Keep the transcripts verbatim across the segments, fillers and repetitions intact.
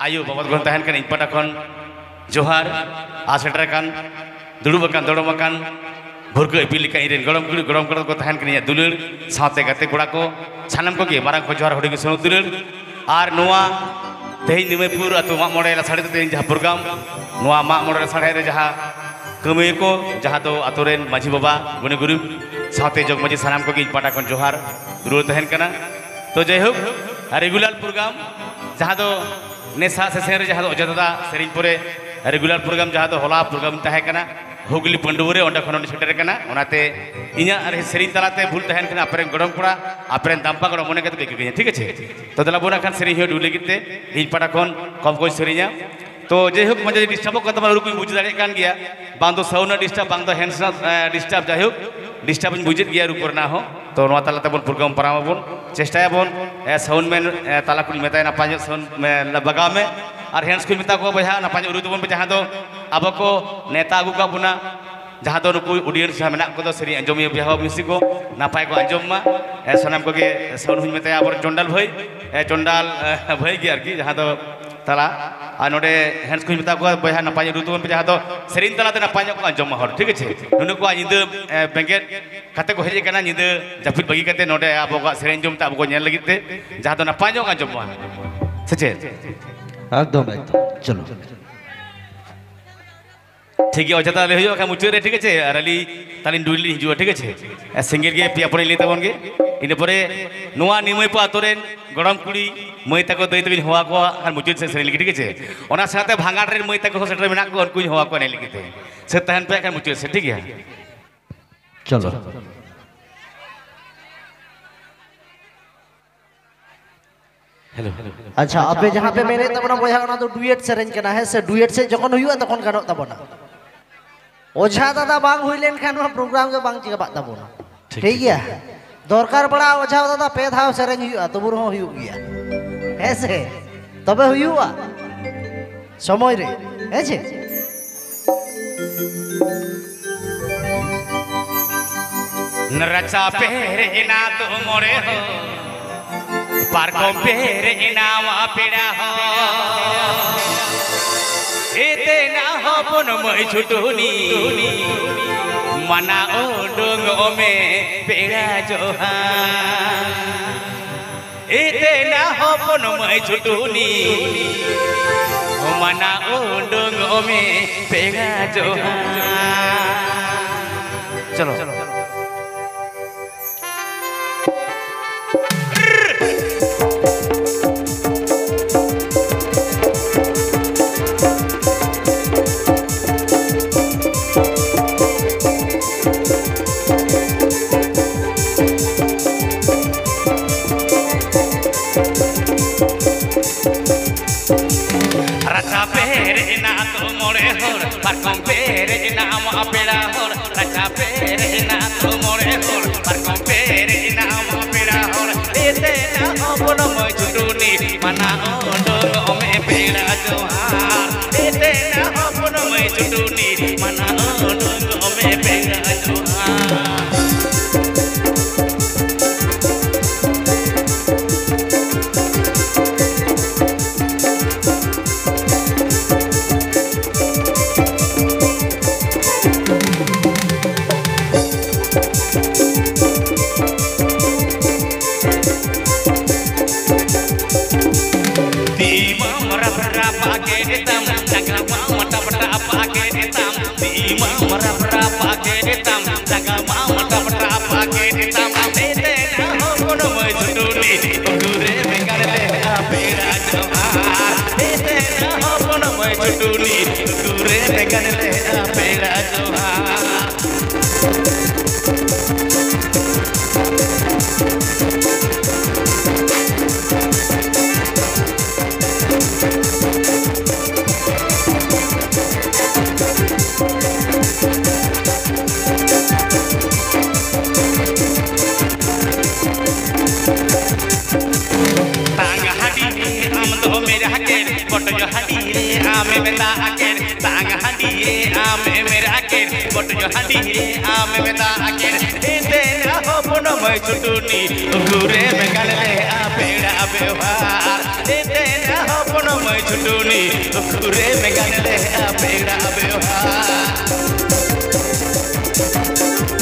ᱟᱭᱳ ᱵᱟᱵᱟ ᱛᱟᱠᱚ ᱛᱟᱦᱮᱱ ᱠᱟᱱᱟ, ᱤᱧ ᱯᱟᱦᱴᱟ ᱠᱷᱚᱱ ᱡᱚᱦᱟᱨ᱾ ᱟᱨ ᱥᱮᱴᱮᱨ ᱟᱠᱟᱱ, ᱫᱩᱲᱩᱵ ᱟᱠᱟᱱ, ᱫᱚᱲᱚᱢ ᱟᱠᱟᱱ, ᱵᱷᱩᱨᱠᱟᱹ ᱤᱯᱤᱞ ᱞᱮᱠᱟ ᱤᱧ ᱨᱮᱱ ᱜᱚᱲᱚᱢ ᱠᱩᱲᱤ ᱜᱚᱲᱚᱢ ᱠᱚᱲᱟ ᱠᱚ ᱛᱟᱦᱮᱱ ᱠᱟᱱᱟ, ᱤᱧᱟᱹᱜ ᱫᱩᱞᱟᱹᱲ, ᱥᱟᱶᱛᱮ ᱜᱟᱛᱮ ᱠᱚᱲᱟ ᱠᱚ, ᱥᱟᱱᱟᱢ ᱠᱚᱜᱮ ᱢᱟᱨᱟᱝ ᱠᱚ ᱡᱚᱦᱟᱨ, ᱦᱩᱰᱤᱧ ᱠᱚ ᱥᱩᱱᱩᱢ ᱫᱩᱞᱟᱹᱲ᱾ ᱟᱨ ᱱᱚᱣᱟ ᱛᱮᱦᱮᱧ ᱱᱤᱢᱟᱹᱭᱯᱩᱨ ᱟᱹᱛᱩ ᱢᱟᱜ ᱢᱚᱬᱮ ᱞᱟᱥᱟᱲᱦᱮᱫ ᱛᱮ ᱛᱮᱦᱮᱧ ᱡᱟᱦᱟᱸ ᱯᱨᱳᱜᱨᱟᱢ, ᱱᱚᱣᱟ ᱢᱟᱜ ᱢᱚᱬᱮ ᱞᱟᱥᱟᱲᱦᱮᱫ ᱨᱮ ᱡᱟᱦᱟᱸ ᱠᱟᱹᱢᱤᱭᱟᱹ ᱠᱚ, ᱡᱟᱦᱟᱸ ᱫᱚ ᱟᱹᱛᱩ ᱨᱮᱱ ᱢᱟᱹᱡᱷᱤ ᱵᱟᱵᱟ, ᱜᱩᱱᱤ ᱜᱩᱨᱤᱵ, ᱥᱟᱶᱛᱮ ᱡᱚᱜᱽ ᱢᱟᱹᱡᱷᱤ, ᱥᱟᱱᱟᱢ ᱠᱚᱜᱮ ᱤᱧ ᱯᱟᱦᱴᱟ ᱠᱷᱚᱱ ᱡᱚᱦᱟᱨ ᱫᱩᱞᱟᱹᱲ ᱛᱟᱦᱮᱱ ᱠᱟᱱᱟ᱾ ᱛᱚ ᱡᱟᱭᱦᱳᱠ, ᱨᱮᱜᱩᱞᱟᱨ ᱯᱨᱳᱜᱨᱟᱢ ᱡᱟᱦᱟᱸ ᱫᱚ ᱱᱮᱥᱟ ᱥᱮᱥᱮᱱ ᱨᱮ ᱡᱟᱦᱟᱸ ᱫᱚ ᱚᱡᱚᱭ ᱫᱟᱫᱟ ᱥᱮᱨᱮᱧ ᱯᱚᱨᱮ ᱨᱮᱜᱩᱞᱟᱨ ᱯᱨᱳᱜᱨᱟᱢ ᱡᱟᱦᱟᱸ ᱫᱚ ᱦᱚᱞᱟ ᱯᱨᱳᱜᱨᱟᱢ ᱛᱟᱦᱮᱸ ᱠᱟᱱᱟ ᱦᱩᱜᱽᱞᱤ ᱯᱟᱹᱰᱩᱣᱟᱹ ᱨᱮ, ᱚᱸᱰᱮ ᱠᱷᱚᱱ ᱦᱚᱸ ᱥᱮᱴᱮᱨ ᱠᱟᱱᱟ᱾ ᱚᱱᱟᱛᱮ ᱤᱧᱟᱹᱜ ᱟᱨ ᱥᱮᱨᱮᱧ ᱛᱟᱞᱟᱛᱮ ᱵᱷᱩᱞ ᱛᱟᱦᱮᱱ ᱠᱷᱟᱱ ᱟᱯᱮ ᱨᱮᱱ ᱜᱚᱲᱚᱢ ᱠᱚᱲᱟ, ᱟᱯᱮ ᱨᱮᱱ ᱫᱟᱢᱯᱟ ᱜᱚᱲᱚᱢ ᱢᱚᱱᱮ ᱠᱟᱛᱮ ᱯᱮ ᱤᱠᱟᱹ ᱠᱟᱹᱧᱟ, ᱴᱷᱤᱠ ᱟᱪᱷᱮ? ᱛᱚ ᱫᱮᱞᱟ ᱵᱚᱱ ᱟᱠᱷᱟᱱ ᱥᱮᱨᱮᱧ ᱦᱩᱭᱩᱜ ᱞᱟᱹᱜᱤᱫ ᱛᱮ ᱤᱧ ᱯᱟᱦᱴᱟ ᱠᱷᱚᱱ ᱠᱚᱢ ᱠᱚᱧ ᱥᱮᱨᱮᱧᱟ᱾ ᱛᱚ ᱡᱟᱭᱦᱳᱠ, ᱢᱟᱡᱷᱮ ᱰᱤᱥᱴᱟᱵᱚᱜ ᱠᱟᱱ ᱛᱟᱵᱚᱱᱟ, ᱨᱩ ᱠᱚᱧ ᱵᱩᱡᱽ ᱫᱟᱲᱮᱭᱟᱜ ᱠᱟᱱ ᱜᱮᱭᱟ, ᱵᱟᱝ ᱫᱚ ᱥᱟᱣᱩᱱᱰ ᱨᱮᱱᱟᱜ ᱰᱤᱥᱴᱟᱵᱽ, ᱵᱟᱝ ᱫᱚ ᱦᱮᱱᱰᱥ ᱨᱮᱱᱟᱜ ᱰᱤᱥᱴᱟᱵᱽ, ᱡᱟᱭᱦᱳᱠ ᱰᱤᱥᱴᱟᱵᱽ ᱤᱧ ᱵᱩᱡᱮᱫ ᱜᱮᱭᱟ ᱨᱩ ᱠᱚᱨᱮᱱᱟᱜ ᱦᱚᱸ᱾ ᱛᱚ ᱱᱚᱣᱟ ᱛᱟᱞᱟ ᱛᱮᱵᱚᱱ ᱯᱨᱳᱜᱨᱟᱢ ᱯᱟᱨᱚᱢ ᱟᱵᱚᱱ, ᱪᱮᱥᱴᱟᱭᱟᱵᱚᱱ᱾ ᱥᱟᱣᱩᱱᱰ ᱢᱮᱱ ᱛᱟᱞᱟ ᱠᱩᱞᱤᱧ ᱢᱮᱛᱟᱭᱟ, ᱱᱟᱯᱟᱭ ᱧᱚᱜ ᱥᱟᱣᱩᱱᱰ ᱵᱟᱜᱟᱣ ᱢᱮ᱾ ᱟᱨ ᱦᱮᱱᱰᱥ ᱠᱩᱧ ᱢᱮᱛᱟ ᱠᱚᱣᱟ, ᱵᱚᱭᱦᱟ ᱱᱟᱯᱟᱭ ᱧᱚᱜ ᱨᱩᱭ ᱛᱟᱵᱚᱱ ᱯᱮ, ᱡᱟᱦᱟᱸ ᱫᱚ ᱟᱵᱚ ᱠᱚ ᱱᱮᱣᱛᱟ ᱟᱹᱜᱩ ᱠᱟᱜ ᱵᱚᱱᱟ, ᱡᱟᱦᱟᱸ ᱫᱚ ᱱᱩᱠᱩ ᱚᱰᱤᱭᱮᱱᱥ ᱡᱟᱦᱟᱸ ᱢᱮᱱᱟᱜ ᱠᱚᱫᱚ, ᱥᱮᱨᱮᱧ ᱟᱸᱡᱚᱢᱤᱭᱟᱹ ᱵᱚᱭᱦᱟ ᱢᱤᱥᱤ ᱠᱚ ᱱᱟᱯᱟᱭ ᱠᱚ ᱟᱸᱡᱚᱢ ᱢᱟ᱾ ᱥᱟᱱᱟᱢ ᱠᱚᱜᱮ ᱥᱟᱣᱩᱱᱰ ᱦᱚᱧ ᱢᱮᱛᱟᱭᱟ, ᱟᱵᱚᱨᱮᱱ ᱪᱚᱱᱰᱟᱞ ᱵᱷᱟᱹᱭ, ᱪᱚᱱᱰᱟᱞ ᱵᱷᱟᱹᱭ ᱜᱮ ᱟᱨᱠᱤ, ᱡᱟᱦᱟᱸ ᱫᱚ ᱛᱟᱞᱟ᱾ ᱟᱨ ᱱᱚᱰᱮ ᱦᱮᱱᱰᱥ ᱠᱚᱧ ᱢᱮᱛᱟ ᱠᱚᱣᱟ, ᱵᱚᱭᱦᱟ ᱱᱟᱯᱟᱭ ᱧᱚᱜ ᱨᱩ ᱛᱟᱵᱚᱱ ᱯᱮ, ᱡᱟᱦᱟᱸ ᱫᱚ ᱥᱮᱨᱮᱧ ᱛᱟᱞᱟᱛᱮ ᱱᱟᱯᱟᱭ ᱧᱚᱜ ᱠᱚ ᱟᱸᱡᱚᱢ ᱢᱟ ᱦᱚᱲ, ᱴᱷᱤᱠ ᱟᱪᱷᱮ? ᱱᱩᱱᱟᱹᱜ ᱠᱚ ᱧᱤᱫᱟᱹ ᱵᱮᱸᱜᱮᱫ ᱠᱟᱛᱮ ᱠᱚ ᱦᱮᱡ ᱟᱠᱟᱱᱟ, ᱧᱤᱫᱟᱹ ᱡᱟᱹᱯᱤᱫ ᱵᱟᱹᱜᱤ ᱠᱟᱛᱮ ᱱᱚᱰᱮ ᱟᱵᱚᱣᱟᱜ ᱥᱮᱨᱮᱧ ᱟᱸᱡᱚᱢ ᱛᱮ ᱟᱵᱚ ᱠᱚ ᱧᱮᱞ ᱞᱟᱹᱜᱤᱫ ᱛᱮ, ᱡᱟᱦᱟᱸ ᱫᱚ ᱱᱟᱯᱟᱭ ᱧᱚᱜ ᱟᱸᱡᱚᱢᱚᱜᱼᱟ, ᱥᱮ ᱪᱮᱫ? ᱮᱠᱫᱚᱢ, ᱮᱠᱫᱚᱢ᱾ ᱪᱚᱞᱚ᱾ ᱴᱷᱤᱠ ᱜᱮᱭᱟ, ᱚᱡᱷᱟ ᱛᱟᱦᱞᱮ ᱦᱩᱭᱩᱜᱼᱟ ᱠᱷᱟᱱ ᱢᱩᱪᱟᱹᱫ ᱨᱮ, ᱴᱷᱤᱠ ᱟᱪᱷᱮ? ᱟᱨ ᱟᱹᱞᱤᱧ ᱛᱟᱹᱞᱤᱧ ᱰᱩᱭᱮᱴ ᱞᱤᱧ ᱦᱤᱡᱩᱜᱼᱟ, ᱴᱷᱤᱠ ᱟᱪᱷᱮ? ᱟᱨ ᱥᱤᱝᱜᱮᱞ ᱜᱮ ᱯᱮᱭᱟ ᱯᱚᱨᱮ ᱞᱟᱹᱭ ᱛᱟᱵᱚᱱ ᱜᱮ᱾ ᱤᱱᱟᱹ ᱯᱚᱨᱮ ᱱᱚᱣᱟ ᱱᱤᱢᱟᱹᱭᱯᱩᱨ ᱟᱛᱳ ᱨᱮᱱ ᱜᱚᱲᱚᱢ ᱠᱩᱲᱤ ᱢᱟᱹᱭ ᱛᱟᱠᱚ ᱫᱟᱹᱭ ᱛᱟᱠᱚᱧ ᱦᱚᱦᱚ ᱟᱠᱚᱣᱟ ᱠᱷᱟᱱ ᱢᱩᱪᱟᱹᱫ ᱥᱮᱫ ᱥᱮᱨᱮᱧ ᱞᱟᱹᱜᱤᱫ, ᱴᱷᱤᱠ ᱟᱪᱷᱮ? ᱚᱱᱟ ᱥᱟᱶᱛᱮ ᱵᱷᱟᱸᱜᱟᱲ ᱨᱮᱱ ᱢᱟᱹᱭ ᱛᱟᱠᱚ ᱦᱚᱸ ᱥᱮᱴᱮᱨ ᱢᱮᱱᱟᱜ ᱠᱚᱣᱟ, ᱩᱱᱠᱩᱧ ᱦᱚᱦᱚ ᱟᱠᱚᱣᱟ ᱮᱱᱮᱡ ᱞᱟᱹᱜᱤᱫ ᱛᱮ᱾ ᱥᱟᱹᱛ ᱛᱟᱦᱮᱱ ᱯᱮ ᱠᱷᱟᱱ ᱢᱩᱪᱟᱹᱫ ᱥᱮᱫ, ᱴᱷᱤᱠ ᱜᱮᱭᱟ? ᱪᱚᱞᱚ᱾ ᱦᱮᱞᱳ᱾ ᱟᱪᱪᱷᱟ, ᱟᱯᱮ ᱡᱟᱦᱟᱸ ᱯᱮ ᱢᱮᱱᱮᱫ ᱛᱟᱵᱚᱱᱟ ᱵᱚᱭᱦᱟ, ᱚᱱᱟ ᱫᱚ ᱰᱩᱭᱮᱴ ᱥᱮᱨᱮᱧ ᱠᱟᱱᱟ, ᱦᱮᱸ ᱥᱮ? ᱰᱩᱭᱮᱴ ᱥᱮᱫ ᱡᱚᱠᱷᱚᱱ ᱦᱩᱭᱩᱜᱼᱟ, ᱛᱚᱠᱷᱚᱱ ᱜᱟᱱᱚᱜ ᱛᱟᱵᱚᱱᱟ᱾ ᱚᱡᱷᱟ ᱫᱟᱫᱟ ᱵᱟᱝ ᱦᱩᱭ ᱞᱮᱱᱠᱷᱟᱱ ᱱᱚᱣᱟ ᱯᱨᱳᱜᱨᱟᱢ ᱜᱮ ᱵᱟᱝ ᱪᱟᱵᱟᱜ ᱛᱟᱵᱚᱱᱟ᱾ ᱴᱷᱤᱠ, ᱴᱷᱤᱠ ᱴᱷᱤᱠ᱾ ᱜᱮᱭᱟ? ᱫᱚᱨᱠᱟᱨ ᱯᱟᱲᱟᱜᱼᱟ ᱚᱡᱷᱟ ᱫᱟᱫᱟ, ᱯᱮ ᱫᱷᱟᱣ ᱥᱮᱨᱮᱧ ᱦᱩᱭᱩᱜᱼᱟ, ᱛᱚᱵᱩ ᱨᱮᱦᱚᱸ ᱦᱩᱭᱩᱜ ᱜᱮᱭᱟ, ᱦᱮᱸ ᱥᱮ? ᱛᱚᱵᱮ ᱦᱩᱭᱩᱜᱼᱟ ᱥᱚᱢᱚᱭ ᱨᱮ, ᱦᱮᱸ ᱪᱮ? ᱨᱟᱪᱟ ᱯᱮᱨᱮᱡ ᱮᱱᱟ ᱫᱩ ᱢᱚᱬᱮ ᱦᱚᱲ, ᱯᱟᱨᱠᱚᱢ ᱯᱮᱨᱮᱡ ᱮᱱᱟ ᱯᱮᱲᱟ ᱦᱚᱲ, ᱮᱛᱮᱱᱟ ᱦᱚᱯᱚᱱ ᱢᱟᱹᱭ ᱪᱷᱩᱴᱩᱱᱤ, ᱢᱟᱱᱟ ᱩᱰᱩᱝᱚᱜ ᱢᱮ ᱯᱮᱲᱟ ᱡᱚᱦᱟᱨ᱾ ᱮᱛᱮᱱᱟ ᱦᱚᱯᱚᱱ ᱢᱟᱹᱭ ᱪᱷᱩᱴᱩᱱᱤ, ᱢᱟᱱᱟ ᱩᱰᱩᱝᱚᱜ ᱢᱮ ᱯᱮᱲᱟ ᱡᱚᱦᱟᱨ᱾ ᱪᱚᱞᱚ᱾ ᱨᱟᱪᱟ ᱯᱮᱨᱮᱡ ᱮᱱᱟ ᱛᱚ ᱢᱚᱬᱮ ᱦᱚᱲ, ᱯᱟᱨᱠᱚᱢ ᱯᱮᱨᱮᱡ ᱮᱱᱟ ᱟᱢ ᱯᱮᱲᱟ ᱦᱚᱲ᱾ ᱨᱟᱪᱟ ᱯᱮᱨᱮᱡ ᱮᱱᱟ ᱛᱚ ᱢᱚᱬᱮ ᱦᱚᱲ, ᱯᱟᱨᱠᱚᱢ ᱯᱮᱨᱮᱡ ᱮᱱᱟ ᱟᱢ ᱯᱮᱲᱟ ᱦᱚᱲ᱾ ᱮᱛᱮᱱᱟ ᱦᱚᱯᱚᱱ ᱢᱟᱹᱭ ᱪᱷᱩᱴᱩᱱᱤ, ᱢᱟᱱᱟ ᱚᱰᱚᱠᱚᱜ ᱢᱮ ᱯᱮᱲᱟ ᱡᱚᱦᱟᱨ᱾ ᱮᱛᱮᱱᱟ ᱦᱚᱯᱚᱱ ᱢᱟᱹᱭ ᱪᱷᱩᱴᱩᱱᱤ, ᱢᱟᱱᱟ ᱚᱰᱚᱠᱚᱜ ᱢᱮ ᱯᱮᱲᱟ ᱡᱚᱦᱟᱨ᱾ ᱛᱤ ᱢᱟᱢ ᱨᱟᱯ ᱨᱟᱯᱟᱜ ᱠᱮᱫ ᱛᱟᱢ, ᱡᱟᱸᱜᱟ ᱢᱟᱢ ᱴᱟᱯ ᱴᱟᱯᱟᱜ ᱠᱮᱫ ᱛᱟᱢ᱾ ᱛᱤ ᱢᱟᱢ ᱨᱟᱯ ᱨᱟᱯᱟᱜ ᱠᱮᱫ ᱛᱟᱢ, ᱡᱟᱸᱜᱟ ᱢᱟᱢ ᱴᱟᱯ ᱴᱟᱯᱟᱜ ᱠᱮᱫ ᱛᱟᱢ᱾ ᱮᱛᱮᱱᱟ ᱦᱚᱯᱚᱱ ᱢᱟᱹᱭ ᱪᱷᱩᱴᱩᱱᱤ, ᱩᱰᱩᱨᱮ ᱵᱮᱸᱜᱟᱲ ᱞᱮ ᱯᱮᱲᱟ ᱡᱚᱦᱟᱨ᱾ ᱮᱛᱮᱱᱟ ᱦᱚᱯᱚᱱ ᱢᱟᱹᱭ ᱪᱷᱩᱴᱩᱱᱤ, ᱩᱰᱩᱨᱮ ᱵᱮᱸᱜᱟᱲ ᱞᱮ ᱯᱮᱲᱟ ᱡᱚᱦᱟᱨ᱾ ᱛᱟᱝ ᱦᱟᱺᱰᱤ ᱨᱮ ᱟᱢ ᱫᱚ ᱢᱮᱨᱟ ᱠᱮᱫ, ᱯᱚᱴᱚᱡ ᱦᱟᱺᱰᱤ ᱨᱮ ᱟᱢᱮ ᱢᱮᱛᱟ ᱠᱮᱫ, ᱛᱟᱝ ᱦᱟᱺᱰᱤ ᱨᱮ ᱟᱢᱮ ᱢᱮᱨᱟ ᱠᱮᱫ, ᱯᱚᱴᱚᱡ ᱦᱟᱺᱰᱤ ᱨᱮ ᱟᱢᱮ ᱢᱮᱛᱟ ᱠᱮᱫ᱾ ᱮᱱᱛᱮ ᱨᱮᱦᱚᱸ ᱦᱚᱯᱚᱱ ᱢᱟᱹᱭ ᱪᱷᱩᱴᱩᱱᱤ, ᱩᱠᱩᱨᱮ ᱢᱮᱜᱟᱱ ᱞᱮ ᱟ ᱯᱮᱲᱟ ᱵᱮᱣᱦᱟᱨ᱾ ᱮ ᱛᱮᱱᱟ ᱦᱚᱯᱚᱱ ᱢᱟᱹᱭ ᱪᱷᱩᱴᱩᱱᱤ, ᱩᱠᱩᱨᱮ ᱢᱮᱜᱟᱱ ᱞᱮ ᱟ ᱯᱮᱲᱟ ᱵᱮᱣᱦᱟᱨ᱾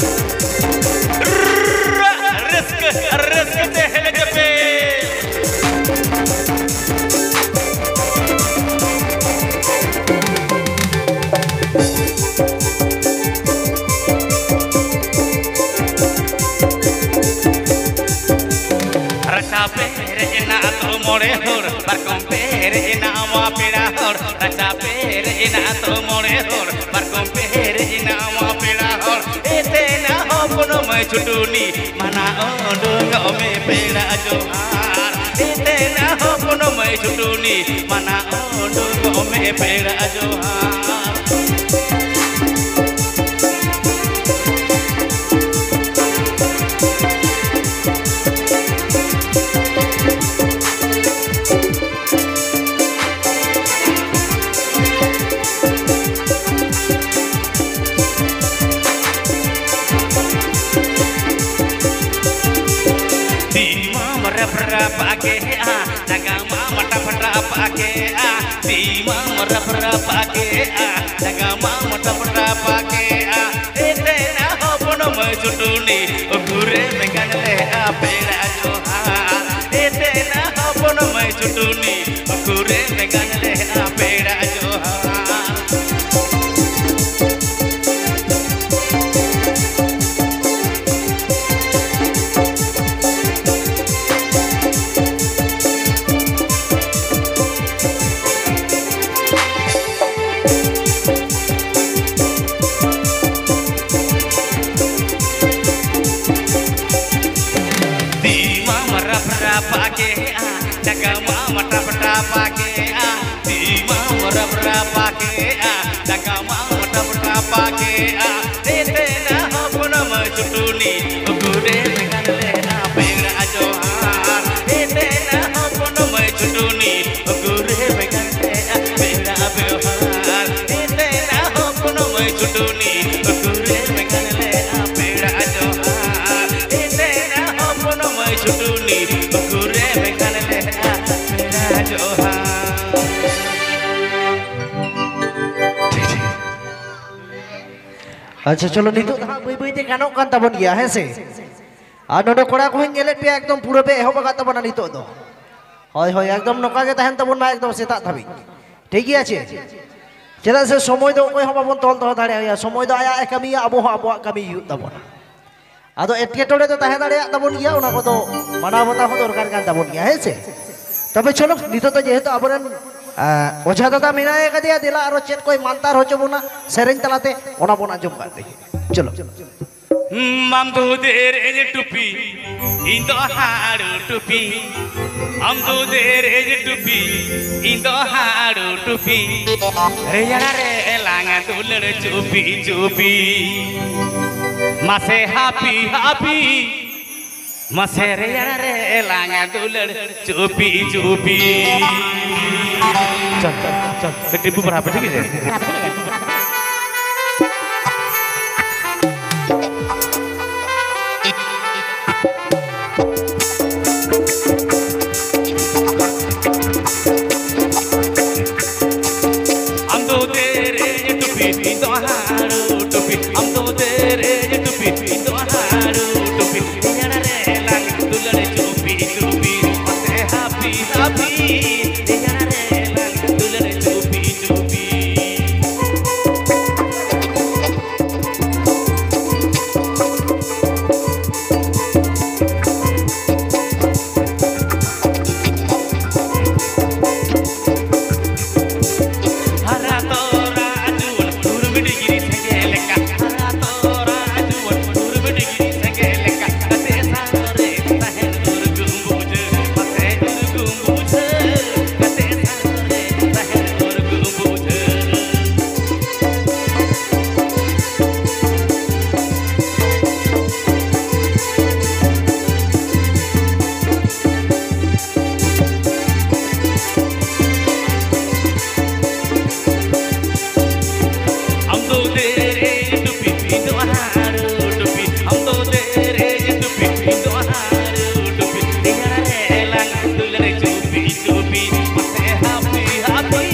ᱨᱟᱹᱥᱠᱟᱹ, ᱨᱟᱹᱥᱠᱟᱹ ᱛᱮ ᱦᱮᱞᱮᱡ ᱯᱮ᱾ ᱨᱟᱪᱟ ᱯᱮᱨᱮᱡ ᱮᱱᱟ ᱟᱛᱳ ᱢᱚᱬᱮ ᱦᱚᱲ, ᱯᱟᱨᱠᱚᱢ ᱯᱮᱨᱮᱡ ᱮᱱᱟ ᱢᱟ ᱯᱮᱲᱟ ᱦᱚᱲ᱾ ᱨᱟᱪᱟ ᱯᱮᱨᱮᱡ ᱮᱱᱟ ᱟᱛᱳ ᱢᱚᱬᱮ ᱦᱚᱲ, ᱯᱟᱨᱠᱚᱢ ᱯᱮᱨᱮᱡ ᱮᱱᱟ ᱢᱟ ᱯᱮᱲᱟ ᱦᱚᱲ᱾ ᱮ ᱛᱮᱱᱟ ᱦᱚᱯᱚᱱ ᱢᱟᱹᱭ ᱪᱷᱩᱴᱩᱱᱤ, ᱢᱟᱱᱟ ᱩᱰᱩᱝᱚᱜ ᱢᱮ ᱯᱮᱲᱟ ᱡᱚᱦᱟᱨ᱾ ᱮ ᱛᱮᱱᱟ ᱦᱚᱯᱚᱱ ᱢᱟᱹᱭ ᱪᱷᱩᱴᱩᱱᱤ, ᱢᱟᱱᱟ ᱩᱰᱩᱝᱚᱜ ᱢᱮ ᱯᱮᱲᱟ ᱡᱚᱦᱟᱨ᱾ ᱛᱤ ᱢᱟᱢ ᱨᱟᱯᱨᱟᱯ ᱟᱜᱮᱜᱼᱟ, ᱡᱟᱸᱜᱟ ᱢᱟᱢ ᱴᱟᱯ ᱴᱟᱯ ᱟᱜᱮᱜᱼᱟ᱾ ᱛᱤ ᱢᱟᱢ ᱨᱟᱯᱨᱟᱯ ᱟᱜᱮᱜᱼᱟ, ᱡᱟᱸᱜᱟ ᱢᱟᱢ ᱴᱟᱯ ᱴᱟᱯ ᱟᱜᱮᱜᱼᱟ᱾ ᱮ ᱛᱮᱱᱟ ᱦᱚᱯᱚᱱ ᱢᱟᱹᱭ ᱪᱷᱩᱴᱩᱱᱤ, ᱩᱠᱩᱨᱮ ᱢᱮᱜᱟᱱ ᱞᱮ ᱟ ᱯᱮᱲᱟ ᱡᱚᱦᱟᱨ᱾ ᱮ ᱛᱮᱱᱟ ᱦᱚᱯᱚᱱ ᱢᱟᱹᱭ ᱪᱷᱩᱴᱩᱱᱤ, ᱩᱠᱩᱨᱮ ᱢᱮᱜᱟᱱ ᱞᱮ ᱟ ᱯᱮᱲᱟ ᱡᱚᱦᱟᱨ᱾ ᱛᱤ ᱢᱟᱢ ᱨᱟᱯᱨᱟᱯ ᱟᱜᱮᱜᱼᱟ, ᱡᱟᱸᱜᱟ ᱢᱟᱢ ᱴᱟᱯ ᱴᱟᱯ ᱟᱜᱮᱜᱼᱟ᱾ ᱛᱤ ᱢᱟᱢ ᱨᱟᱯᱨᱟᱯ ᱟᱜᱮᱜᱼᱟ, ᱡᱟᱸᱜᱟ ᱢᱟᱢ ᱴᱟᱯ ᱴᱟᱯ ᱟᱜᱮᱜᱼᱟ᱾ ᱮ ᱛᱮᱱᱟ ᱦᱚᱯᱚᱱ ᱢᱟᱹᱭ ᱪᱷᱩᱴᱩᱱᱤ, ᱩᱠᱩᱨᱮ ᱢᱮᱜᱟᱱ ᱞᱮ ᱟ ᱯᱮᱲᱟ ᱡᱚᱦᱟᱨ᱾ ᱮ ᱛᱮᱱᱟ ᱦᱚᱯᱚᱱ ᱢᱟᱹᱭ ᱪᱷᱩᱴᱩᱱᱤ, ᱩᱠᱩᱨᱮ ᱢᱮᱜᱟᱱ ᱞᱮ ᱟ ᱯᱮᱲᱟ ᱵᱮᱣᱦᱟᱨ᱾ ᱮ ᱛᱮᱱᱟ ᱦᱚᱯᱚᱱ ᱢᱟᱹᱭ ᱪᱷᱩᱴᱩᱱᱤ, ᱩᱠᱩᱨᱮ ᱢᱮᱜᱟᱱ ᱞᱮ ᱟ ᱯᱮᱲᱟ ᱡᱚᱦᱟᱨ᱾ ᱟᱪᱪᱷᱟ, ᱪᱚᱞᱚ, ᱱᱤᱛᱚᱜ ᱫᱚ ᱦᱟᱸᱜ ᱵᱟᱹᱭ ᱵᱟᱹᱭ ᱛᱮ ᱜᱟᱱᱚᱜ ᱠᱟᱱ ᱛᱟᱵᱚᱱ ᱜᱮᱭᱟ, ᱦᱮᱸ ᱥᱮ? ᱟᱨ ᱱᱚᱰᱮ ᱠᱚᱲᱟ ᱠᱚᱦᱚᱸᱧ ᱧᱮᱞᱮᱫ ᱯᱮᱭᱟ, ᱮᱠᱫᱚᱢ ᱯᱩᱨᱟᱹ ᱯᱮ ᱮᱦᱚᱵ ᱟᱠᱟᱫ ᱛᱟᱵᱚᱱᱟ ᱱᱤᱛᱚᱜ ᱫᱚ᱾ ᱦᱳᱭ, ᱦᱳᱭ, ᱮᱠᱫᱚᱢ ᱱᱚᱝᱠᱟ ᱜᱮ ᱛᱟᱦᱮᱱ ᱛᱟᱵᱚᱱ ᱢᱟ, ᱮᱠᱫᱚᱢ ᱥᱮᱛᱟᱜ ᱫᱷᱟᱹᱵᱤᱡ᱾ ᱴᱷᱤᱠ ᱜᱮᱭᱟ ᱪᱮ? ᱪᱮᱫᱟᱜ ᱥᱮ ᱥᱚᱢᱚᱭ ᱫᱚ ᱚᱠᱚᱭ ᱦᱚᱸ ᱵᱟᱵᱚᱱ ᱛᱚᱞ ᱫᱚᱦᱚ ᱫᱟᱲᱮᱭᱟᱭᱟ, ᱥᱚᱢᱚᱭ ᱫᱚ ᱟᱭᱟᱜ ᱮ ᱠᱟᱹᱢᱤᱭᱟ, ᱟᱵᱚ ᱦᱚᱸ ᱟᱵᱚᱣᱟᱜ ᱠᱟᱹᱢᱤ ᱦᱩᱭᱩᱜ ᱛᱟᱵᱚᱱᱟ᱾ ᱟᱫᱚ ᱮᱴᱠᱮᱴᱚᱬᱮ ᱫᱚ ᱛᱟᱦᱮᱸ ᱫᱟᱲᱮᱭᱟᱜ ᱛᱟᱵᱚᱱ ᱜᱮᱭᱟ, ᱚᱱᱟ ᱠᱚᱫᱚ ᱢᱟᱱᱟᱣ ᱵᱟᱛᱟᱣ ᱦᱚᱸ ᱫᱚᱨᱠᱟᱨ ᱠᱟᱱ ᱛᱟᱵᱚᱱ ᱜᱮᱭᱟ, ᱦᱮᱸ ᱥᱮ? ᱛᱚᱵᱮ ᱪᱚᱞᱚ, ᱱᱤᱛᱚᱜ ᱫᱚ ᱡᱮᱦᱮᱛᱩ ᱟᱵᱚᱨᱮᱱ, ᱟ, ᱚᱡᱷᱟ ᱫᱟᱫᱟ ᱢᱮᱱᱟᱭ ᱠᱟᱫᱮᱭᱟ, ᱫᱮᱞᱟ ᱟᱨᱚ ᱪᱮᱫ ᱠᱚᱭ ᱢᱟᱱᱛᱟᱨ ᱦᱚᱪᱚ ᱵᱚᱱᱟ ᱥᱮᱨᱮᱧ ᱛᱟᱞᱟᱛᱮ, ᱚᱱᱟ ᱵᱚᱱ ᱟᱸᱡᱚᱢ ᱠᱟᱜ ᱞᱮᱜᱮ᱾ ᱪᱚᱞᱚ᱾ ᱟᱢ ᱫᱚ ᱫᱮᱨᱮᱧ ᱴᱩᱯᱤ, ᱤᱧ ᱫᱚ ᱦᱟᱲᱩ ᱴᱩᱯᱤ᱾ ᱟᱢ ᱫᱚ ᱫᱮᱨᱮᱧ ᱴᱩᱯᱤ, ᱤᱧ ᱫᱚ ᱦᱟᱲᱩ ᱴᱩᱯᱤ᱾ ᱨᱮᱭᱟᱲ ᱨᱮ ᱮᱞᱟᱝ ᱫᱩᱞᱟᱹᱲ ᱪᱩᱯᱤ ᱪᱩᱯᱤ᱾ ᱢᱟᱥᱮ ᱦᱟᱯᱤ ᱦᱟᱯᱤ, ᱢᱟᱥᱮ ᱨᱮᱭᱟᱲ ᱨᱮ ᱮᱞᱟᱝ ᱫᱩᱞᱟᱹᱲ ᱪᱩᱯᱤ ᱪᱩᱯᱤ᱾ ᱪᱚᱞ, ᱪᱚᱞ, ᱪᱚᱞ, ᱴᱮᱢᱯᱩ ᱵᱟᱲᱦᱟᱣ ᱯᱮ, ᱴᱷᱤᱠ ᱟᱪᱷᱮ? ᱟᱢ ᱫᱚ ᱫᱮᱨᱮᱧ ᱴᱩᱯᱤ, ᱤᱧ ᱫᱚ ᱦᱟᱲᱩ ᱴᱩᱯᱤ, ᱟᱢ ᱫᱚ ᱫᱮᱨᱮᱧ ᱴᱩᱯᱤ, ᱤᱧ ᱫᱚ ᱦᱟᱲᱩ ᱴᱩᱯᱤ, ᱨᱮᱭᱟᱲ ᱨᱮ ᱞᱟᱝ ᱫᱩᱞᱟᱹᱲ ᱪᱩᱯᱤ ᱪᱩᱯᱤ, ᱢᱟᱥᱮ ᱦᱟᱯᱤ ᱦᱟᱯᱤ, ᱨᱮᱭᱟᱲ ᱨᱮ ᱞᱟᱝ ᱫᱩᱞᱟᱹᱲ ᱪᱩᱯᱤ ᱪᱩᱯᱤ᱾ ᱦᱟᱨᱟ ᱛᱚᱨᱟ ᱡᱩᱣᱟᱹᱱ ᱩᱨᱢᱤ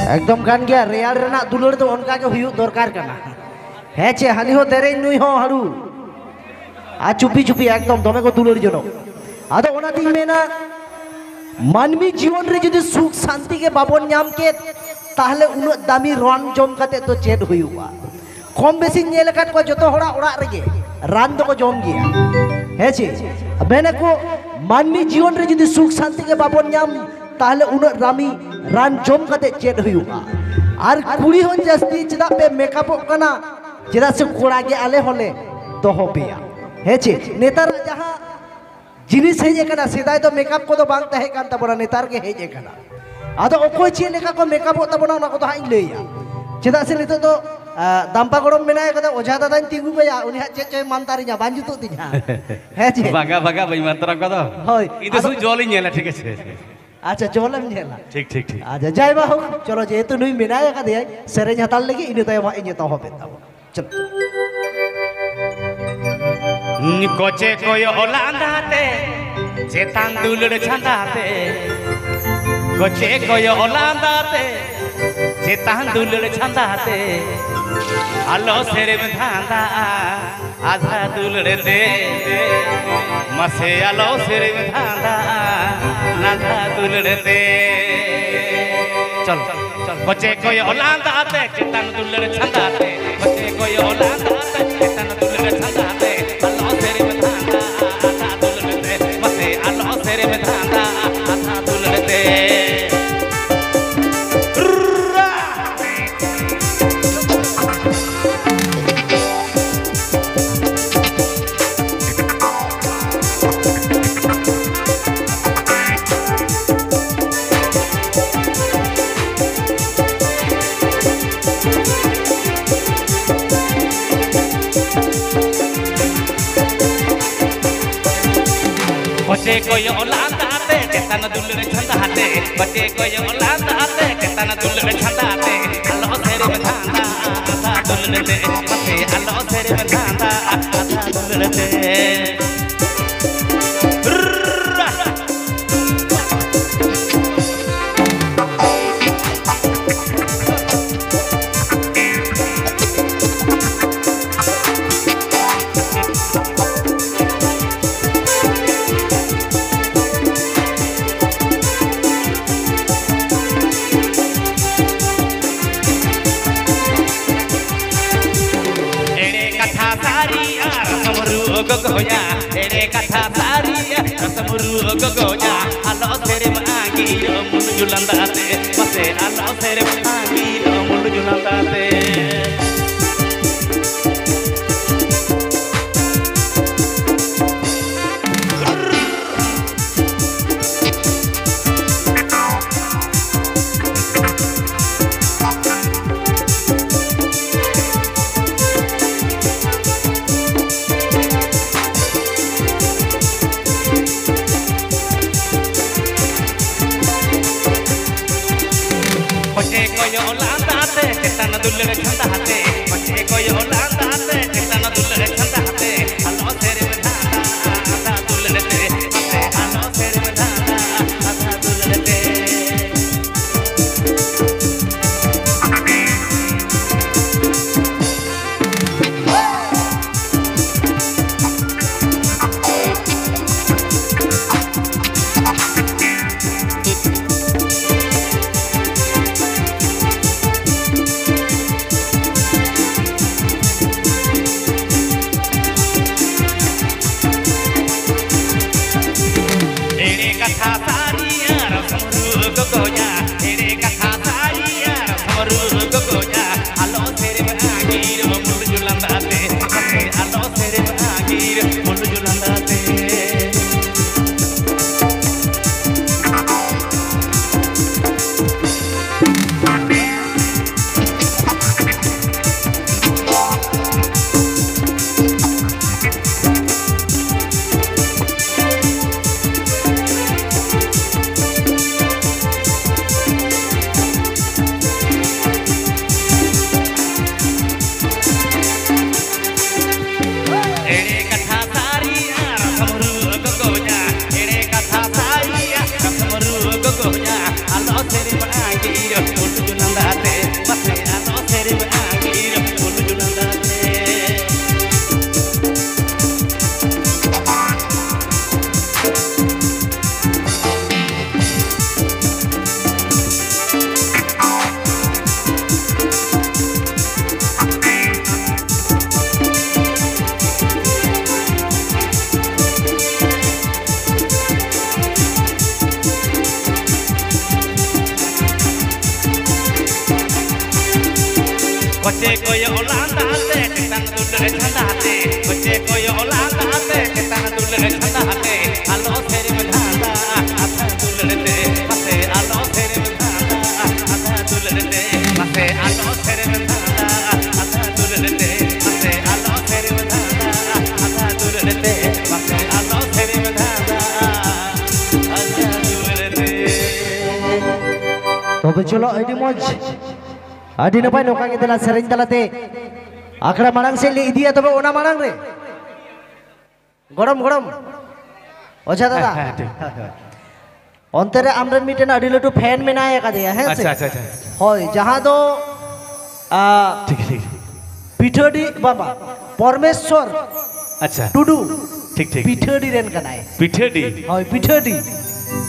ᱮᱠᱫᱚᱢ ᱠᱟᱱ ᱜᱮᱭᱟ, ᱨᱮᱭᱟᱲ ᱨᱮᱱᱟᱜ ᱫᱩᱞᱟᱹᱲ ᱫᱚ ᱚᱱᱠᱟ ᱜᱮ ᱦᱩᱭᱩᱜ ᱫᱚᱨᱠᱟᱨ ᱠᱟᱱᱟ᱾ ᱦᱮᱸ ᱪᱮ, ᱦᱟᱹᱱᱤ ᱦᱚᱸ ᱫᱮᱨᱮᱧ, ᱱᱩᱭ ᱦᱚᱸ ᱦᱟᱹᱲᱩ᱾ ᱟᱨ ᱪᱩᱯᱤ ᱪᱩᱯᱤ ᱮᱠᱫᱚᱢ ᱫᱚᱢᱮ ᱠᱚ ᱫᱩᱞᱟᱹᱲ ᱡᱚᱱᱚᱜ᱾ ᱟᱫᱚ ᱚᱱᱟᱛᱤᱧ ᱢᱮᱱᱟ, ᱢᱟᱹᱱᱢᱤ ᱡᱤᱭᱚᱱ ᱨᱮ ᱡᱩᱫᱤ ᱥᱩᱠ ᱥᱟᱱᱛᱤ ᱜᱮ ᱵᱟᱵᱚᱱ ᱧᱟᱢ ᱠᱮᱫ, ᱛᱟᱦᱞᱮ ᱩᱱᱟᱹᱜ ᱫᱟᱢᱤ ᱨᱟᱱ ᱡᱚᱢ ᱠᱟᱛᱮ ᱫᱚ ᱪᱮᱫ ᱦᱩᱭᱩᱜᱼᱟ? ᱠᱚᱢ ᱵᱮᱥᱤᱧ ᱧᱮᱞ ᱟᱠᱟᱫ ᱠᱚᱣᱟ, ᱡᱚᱛᱚ ᱦᱚᱲᱟᱜ ᱚᱲᱟᱜ ᱨᱮᱜᱮ ᱨᱟᱱ ᱫᱚᱠᱚ ᱡᱚᱢ ᱜᱮᱭᱟ᱾ ᱦᱮᱸ ᱪᱮ? ᱢᱮᱱᱟᱠᱚ, ᱢᱟᱹᱱᱢᱤ ᱡᱤᱭᱚᱱ ᱨᱮ ᱡᱩᱫᱤ ᱥᱩᱠ ᱥᱟᱱᱛᱤ ᱜᱮ ᱵᱟᱵᱚᱱ ᱧᱟᱢ, ᱛᱟᱦᱞᱮ ᱩᱱᱟᱹᱜ ᱫᱟᱢᱤ ᱨᱟᱱ ᱡᱚᱢ ᱠᱟᱛᱮ ᱪᱮᱫ ᱦᱩᱭᱩᱜᱼᱟ? ᱟᱨ ᱠᱩᱲᱤ ᱦᱚᱸ ᱡᱟᱹᱥᱛᱤ ᱪᱮᱫᱟᱜ ᱯᱮ ᱢᱮᱠᱟᱯᱚᱜ ᱠᱟᱱᱟ? ᱪᱮᱫᱟᱜ ᱥᱮ ᱠᱚᱲᱟ ᱜᱮ ᱟᱞᱮ ᱦᱚᱸᱞᱮ ᱫᱚᱦᱚ ᱯᱮᱭᱟ᱾ ᱦᱮᱸ ᱪᱮ? ᱱᱮᱛᱟᱨᱟᱜ ᱡᱟᱦᱟᱸ ᱡᱤᱱᱤᱥ ᱦᱮᱡ ᱟᱠᱟᱱᱟ, ᱥᱮᱫᱟᱭ ᱫᱚ ᱢᱮᱠᱟᱯ ᱠᱚᱫᱚ ᱵᱟᱝ ᱛᱟᱦᱮᱸ ᱠᱟᱱ ᱛᱟᱵᱚᱱᱟ, ᱱᱮᱛᱟᱨ ᱜᱮ ᱦᱮᱡ ᱟᱠᱟᱱᱟ᱾ ᱟᱫᱚ ᱚᱠᱚᱭ ᱪᱮᱫ ᱞᱮᱠᱟ ᱠᱚ ᱢᱮᱠᱟᱯᱚᱜ ᱛᱟᱵᱚᱱᱟ, ᱚᱱᱟ ᱠᱚᱫᱚ ᱦᱟᱸᱜ ᱤᱧ ᱞᱟᱹᱭᱟ᱾ ᱪᱮᱫᱟᱜ ᱥᱮ ᱱᱤᱛᱚᱜ ᱫᱚ, ᱟ, ᱫᱟᱢᱯᱟ ᱜᱚᱲᱚᱢ ᱢᱮᱱᱟᱭ ᱠᱟᱫᱟ, ᱚᱡᱷᱟ ᱫᱟᱫᱟᱧ ᱛᱤᱸᱜᱩ ᱠᱟᱭᱟ, ᱩᱱᱤ ᱦᱟᱸᱜ ᱪᱮᱫ ᱪᱚᱭ ᱢᱟᱱᱛᱟᱨᱤᱧᱟ, ᱵᱟᱝ ᱡᱩᱛᱩᱜ ᱛᱤᱧᱟ᱾ ᱦᱮᱸ ᱪᱮ? ᱵᱟᱝᱟ, ᱵᱟᱝᱟ, ᱵᱟᱹᱧ ᱢᱟᱱᱛᱟᱨᱟ ᱚᱱᱠᱟ ᱫᱚ᱾ ᱦᱳᱭ, ᱤᱧ ᱫᱚ ᱟᱫᱚ ᱥᱩᱫᱷᱩ ᱡᱚᱞᱤᱧ ᱧᱮᱞᱟ, ᱴᱷᱤᱠ ᱟᱪᱷᱮ? ᱟᱪᱪᱷᱟ, ᱡᱚᱞᱮᱢ ᱧᱮᱞᱟ᱾ ᱴᱷᱤᱠ, ᱴᱷᱤᱠ, ᱴᱷᱤᱠ᱾ ᱟᱪᱪᱷᱟ, ᱡᱟᱭ ᱵᱟ ᱦᱳᱠ, ᱪᱚᱞᱚ, ᱡᱮᱦᱮᱛᱩ ᱱᱩᱭ ᱢᱮᱱᱟᱭ ᱟᱠᱟᱫᱮᱭᱟᱭ, ᱥᱮᱨᱮᱧ ᱦᱟᱛᱟᱲ ᱞᱮᱜᱮ, ᱤᱱᱟᱹ ᱛᱟᱭᱚᱢ ᱦᱟᱸᱜ ᱤᱧ ᱮᱛᱚᱦᱚᱵᱮᱫ ᱛᱟᱵᱚᱱᱟ᱾ ᱪᱚᱞᱚ᱾ ᱠᱚᱪᱮ ᱠᱚᱭᱚᱜ ᱞᱟᱸᱫᱟᱛᱮ ᱪᱮᱛᱟᱱ ᱫᱩᱞᱟᱹᱲ ᱪᱷᱟᱸᱫᱟᱛᱮ, ᱠᱚᱪᱮ ᱠᱚᱭᱚᱜ ᱞᱟᱸᱫᱟᱛᱮ ᱪᱮᱛᱟᱱ ᱫᱩᱞᱟᱹᱲ ᱪᱷᱟᱸᱫᱟᱛᱮ, ᱟᱞᱚ ᱥᱮᱨᱮᱢ ᱫᱷᱟᱸᱫᱟᱜᱼᱟ ᱟᱫᱷᱟ ᱫᱩᱞᱟᱹᱲ ᱛᱮ, ᱢᱟᱥᱮ ᱟᱞᱚ ᱥᱮᱨᱮᱢ ᱫᱷᱟᱸᱫᱟᱜᱼᱟ ᱟᱫᱷᱟ ᱫᱩᱞᱟᱹᱲ ᱛᱮ᱾ ᱪᱚᱞ, ᱪᱚᱞ᱾ ᱠᱚᱪᱮ ᱠᱚᱭᱚᱜ ᱞᱟᱸᱫᱟᱛᱮ ᱪᱮᱛᱟᱱ ᱫᱩᱞᱟᱹᱲ ᱪᱷᱟᱸᱫᱟᱛᱮ, ᱠᱚᱪᱮ ᱠᱚᱭᱚᱜ ᱞᱟᱸᱫᱟᱛᱮ ᱪᱮᱛᱟᱱ ᱫᱩᱞᱟᱹᱲ ᱪᱷᱟᱸᱫᱟᱛᱮ, ᱟᱞᱚ ᱥᱮᱨᱮᱢ ᱫᱷᱟᱸᱫᱟᱜᱼᱟ ᱟᱫᱷᱟ ᱫᱩᱞᱟᱹᱲ ᱛᱮ, ᱢᱟᱥᱮ ᱟᱞᱚ ᱥᱮᱨᱮᱢ ᱫᱷᱟᱸᱫᱟᱜᱼᱟ ᱟᱫᱷᱟ ᱫᱩᱞᱟᱹᱲ ᱛᱮ᱾ ᱠᱚᱪᱮ ᱠᱚᱭᱚᱜ ᱞᱟᱸᱫᱟ ᱟᱛᱮ, ᱪᱮᱛᱟᱱ ᱫᱩᱞᱟᱹᱲ ᱪᱷᱟᱸᱫᱟ ᱟᱛᱮ, ᱠᱚᱪᱮ ᱠᱚᱭᱚᱜ ᱞᱟᱸᱫᱟ ᱟᱛᱮ, ᱪᱮᱛᱟᱱ ᱫᱩᱞᱟᱹᱲ ᱪᱷᱟᱸᱫᱟ ᱟᱛᱮ, ᱟᱞᱚ ᱥᱮᱨᱮᱢ ᱫᱷᱟᱸᱫᱟ, ᱟᱛᱟ ᱫᱩᱞᱟᱹᱲ ᱛᱮ, ᱢᱟᱥᱮ ᱟᱞᱚ ᱥᱮᱨᱮᱢ ᱫᱷᱟᱸᱫᱟ, ᱟᱛᱟ ᱫᱩᱞᱟᱹᱲ ᱛᱮ᱾ ᱜᱚᱜᱚᱭᱟ, ᱮᱲᱮ ᱠᱟᱛᱷᱟ ᱥᱟᱹᱨᱤᱭᱟ, ᱨᱟᱥᱢᱩᱨᱩ ᱜᱚᱜᱚᱭᱟ, ᱟᱞᱚ ᱥᱮᱨᱮᱢ ᱟᱸᱜᱤᱨ ᱢᱩᱞᱩᱡ ᱞᱟᱸᱫᱟ ᱛᱮ, ᱢᱟᱥᱮ ᱟᱞᱚ ᱥᱮᱨᱮᱢ ᱟᱸᱜᱤᱨ ᱢᱩᱞᱩᱡ ᱞᱟᱸᱫᱟ ᱛᱮ᱾ ᱠᱚᱪᱮ ᱠᱚᱭᱚᱜ ᱞᱟᱸᱫᱟ ᱛᱮ, ᱪᱮᱛᱟᱱ ᱫᱩᱞᱟᱹᱲ ᱪᱷᱟᱸᱫᱟ ᱛᱮ, ᱠᱚᱪᱮ ᱠᱚᱭᱚᱜ ᱞᱟᱸᱫᱟ ᱛᱮ, ᱪᱮᱛᱟᱱ ᱫᱩᱞᱟᱹᱲ ᱪᱷᱟᱸᱫᱟ ᱛᱮ, ᱟᱞᱚ ᱥᱮᱨᱮᱢ ᱫᱷᱟᱱᱟ, ᱟᱫᱷᱟ ᱫᱩᱞᱟᱹᱲ ᱛᱮ, ᱢᱟᱥᱮ ᱟᱞᱚ ᱥᱮᱨᱮᱢ ᱫᱷᱟᱱᱟ, ᱟᱫᱷᱟ ᱫᱩᱞᱟᱹᱲ ᱛᱮ᱾ ᱮᱲᱮ ᱠᱟᱛᱷᱟ ᱥᱟᱹᱨᱤᱭᱟ, ᱨᱟᱥᱢᱩᱨᱩ ᱜᱚᱜᱚᱭᱟ, ᱮᱲᱮ ᱠᱟᱛᱷᱟ ᱥᱟᱹᱨᱤᱭᱟ, ᱨᱟᱥᱢᱩᱨᱩ ᱜᱚᱜᱚᱭᱟ, ᱟᱞᱚ ᱥᱮᱨᱮᱢ ᱟᱸᱜᱤᱨ ᱢᱩᱞᱩᱡ ᱞᱟᱸᱫᱟ ᱛᱮ, ᱢᱟᱥᱮ ᱟᱞᱚ ᱥᱮᱨᱮᱢ ᱟᱸᱜᱤᱨ ᱢᱩᱞᱩᱡ ᱞᱟᱸᱫᱟ ᱛᱮ᱾ ᱮᱲᱮ ᱠᱟᱛᱷᱟ ᱥᱟᱹᱨᱤᱭᱟ, ᱨᱟᱥᱢᱩᱨᱩ ᱜᱚᱜᱚᱭᱟ, ᱮᱲᱮ ᱠᱟᱛᱷᱟ ᱥᱟᱹᱨᱤᱭᱟ, ᱨᱟᱥᱢᱩᱨᱩ ᱜᱚᱜᱚᱭᱟ, ᱟᱞᱚ ᱥᱮᱨᱮᱢ ᱟᱸᱜᱤᱨ ᱢᱩᱞᱩᱡ ᱞᱟᱸᱫᱟ ᱛᱮ, ᱢᱟᱥᱮ ᱟᱞᱚ ᱥᱮᱨᱮᱢ ᱟᱸᱜᱤᱨ ᱢᱩᱞᱩᱡ ᱞᱟᱸᱫᱟ ᱛᱮ᱾ ᱠᱚᱪᱮ ᱠᱚᱭᱚᱜ ᱞᱟᱸᱫᱟ ᱛᱮ ᱪᱮᱛᱟᱱ ᱫᱩᱞᱟᱹᱲ ᱪᱷᱟᱸᱫᱟ ᱛᱮ, ᱠᱚᱪᱮ ᱠᱚᱭᱚᱜ ᱞᱟᱸᱫᱟ ᱛᱮ ᱪᱮᱛᱟᱱ ᱫᱩᱞᱟᱹᱲ ᱪᱷᱟᱸᱫᱟ ᱛᱮ, ᱟᱞᱚ ᱥᱮᱨᱮᱧ ᱫᱷᱟᱸᱫᱟ ᱟᱫᱷᱟ ᱫᱩᱞᱟᱹᱲ ᱛᱮ, ᱢᱟᱥᱮ ᱟᱞᱚ ᱥᱮᱨᱮᱧ ᱫᱷᱟᱸᱫᱟ ᱟᱫᱷᱟ ᱫᱩᱞᱟᱹᱲ ᱛᱮ, ᱢᱟᱥᱮ ᱟᱞᱚ ᱥᱮᱨᱮᱧ ᱫᱷᱟᱸᱫᱟ ᱟᱫᱷᱟ ᱫᱩᱞᱟᱹᱲ ᱛᱮ, ᱢᱟᱥᱮ ᱟᱞᱚ ᱥᱮᱨᱮᱧ ᱫᱷᱟᱸᱫᱟ ᱟᱫᱷᱟ ᱫᱩᱞᱟᱹᱲ ᱛᱮ, ᱢᱟᱥᱮ ᱟᱞᱚ ᱥᱮᱨᱮᱧ ᱫᱷᱟᱸᱫᱟ ᱟᱫᱷᱟ ᱫᱩᱞᱟᱹᱲ ᱛᱮ᱾ ᱛᱚᱵᱮ ᱪᱚᱞᱚ, ᱟᱹᱰᱤ ᱢᱚᱡᱽ, ᱟᱹᱰᱤ ᱱᱟᱯᱟᱭ᱾ ᱱᱚᱝᱠᱟ ᱜᱮ ᱫᱮᱞᱟ ᱥᱮᱨᱮᱧ ᱛᱟᱞᱟᱛᱮ ᱟᱠᱷᱲᱟ ᱢᱟᱲᱟᱝ ᱥᱮᱫ ᱞᱮ ᱤᱫᱤᱭᱟ᱾ ᱛᱚᱵᱮ ᱚᱱᱟ ᱢᱟᱲᱟᱝ ᱨᱮ ᱜᱚᱲᱚᱢ, ᱜᱚᱲᱚᱢ, ᱚᱡᱷᱟ ᱫᱟᱫᱟ, ᱦᱮᱸ, ᱦᱮᱸ, ᱴᱷᱤᱠ᱾ ᱚᱱᱛᱮ ᱨᱮ ᱟᱢᱨᱮᱱ ᱢᱤᱫᱴᱮᱱ ᱟᱹᱰᱤ ᱞᱟᱹᱴᱩ ᱯᱷᱮᱱ ᱢᱮᱱᱟᱭ ᱟᱠᱟᱫᱮᱭᱟ, ᱦᱮᱸ ᱥᱮ? ᱟᱪᱪᱷᱟ, ᱟᱪᱪᱷᱟ, ᱟᱪᱪᱷᱟ᱾ ᱦᱳᱭ, ᱡᱟᱦᱟᱸ ᱫᱚ, ᱟ, ᱴᱷᱤᱠ, ᱴᱷᱤᱠ᱾ ᱯᱤᱴᱷᱟᱹᱰᱤ ᱵᱟᱵᱟ ᱯᱚᱨᱢᱮᱥᱣᱚᱨ ᱟᱪᱪᱷᱟ᱾ ᱴᱩᱰᱩ, ᱴᱷᱤᱠ, ᱴᱷᱤᱠ᱾ ᱯᱤᱴᱷᱟᱹᱰᱤ ᱨᱮᱱ ᱠᱟᱱᱟᱭ᱾ ᱯᱤᱴᱷᱟᱹᱰᱤ? ᱦᱳᱭ, ᱯᱤᱴᱷᱟᱹᱰᱤ᱾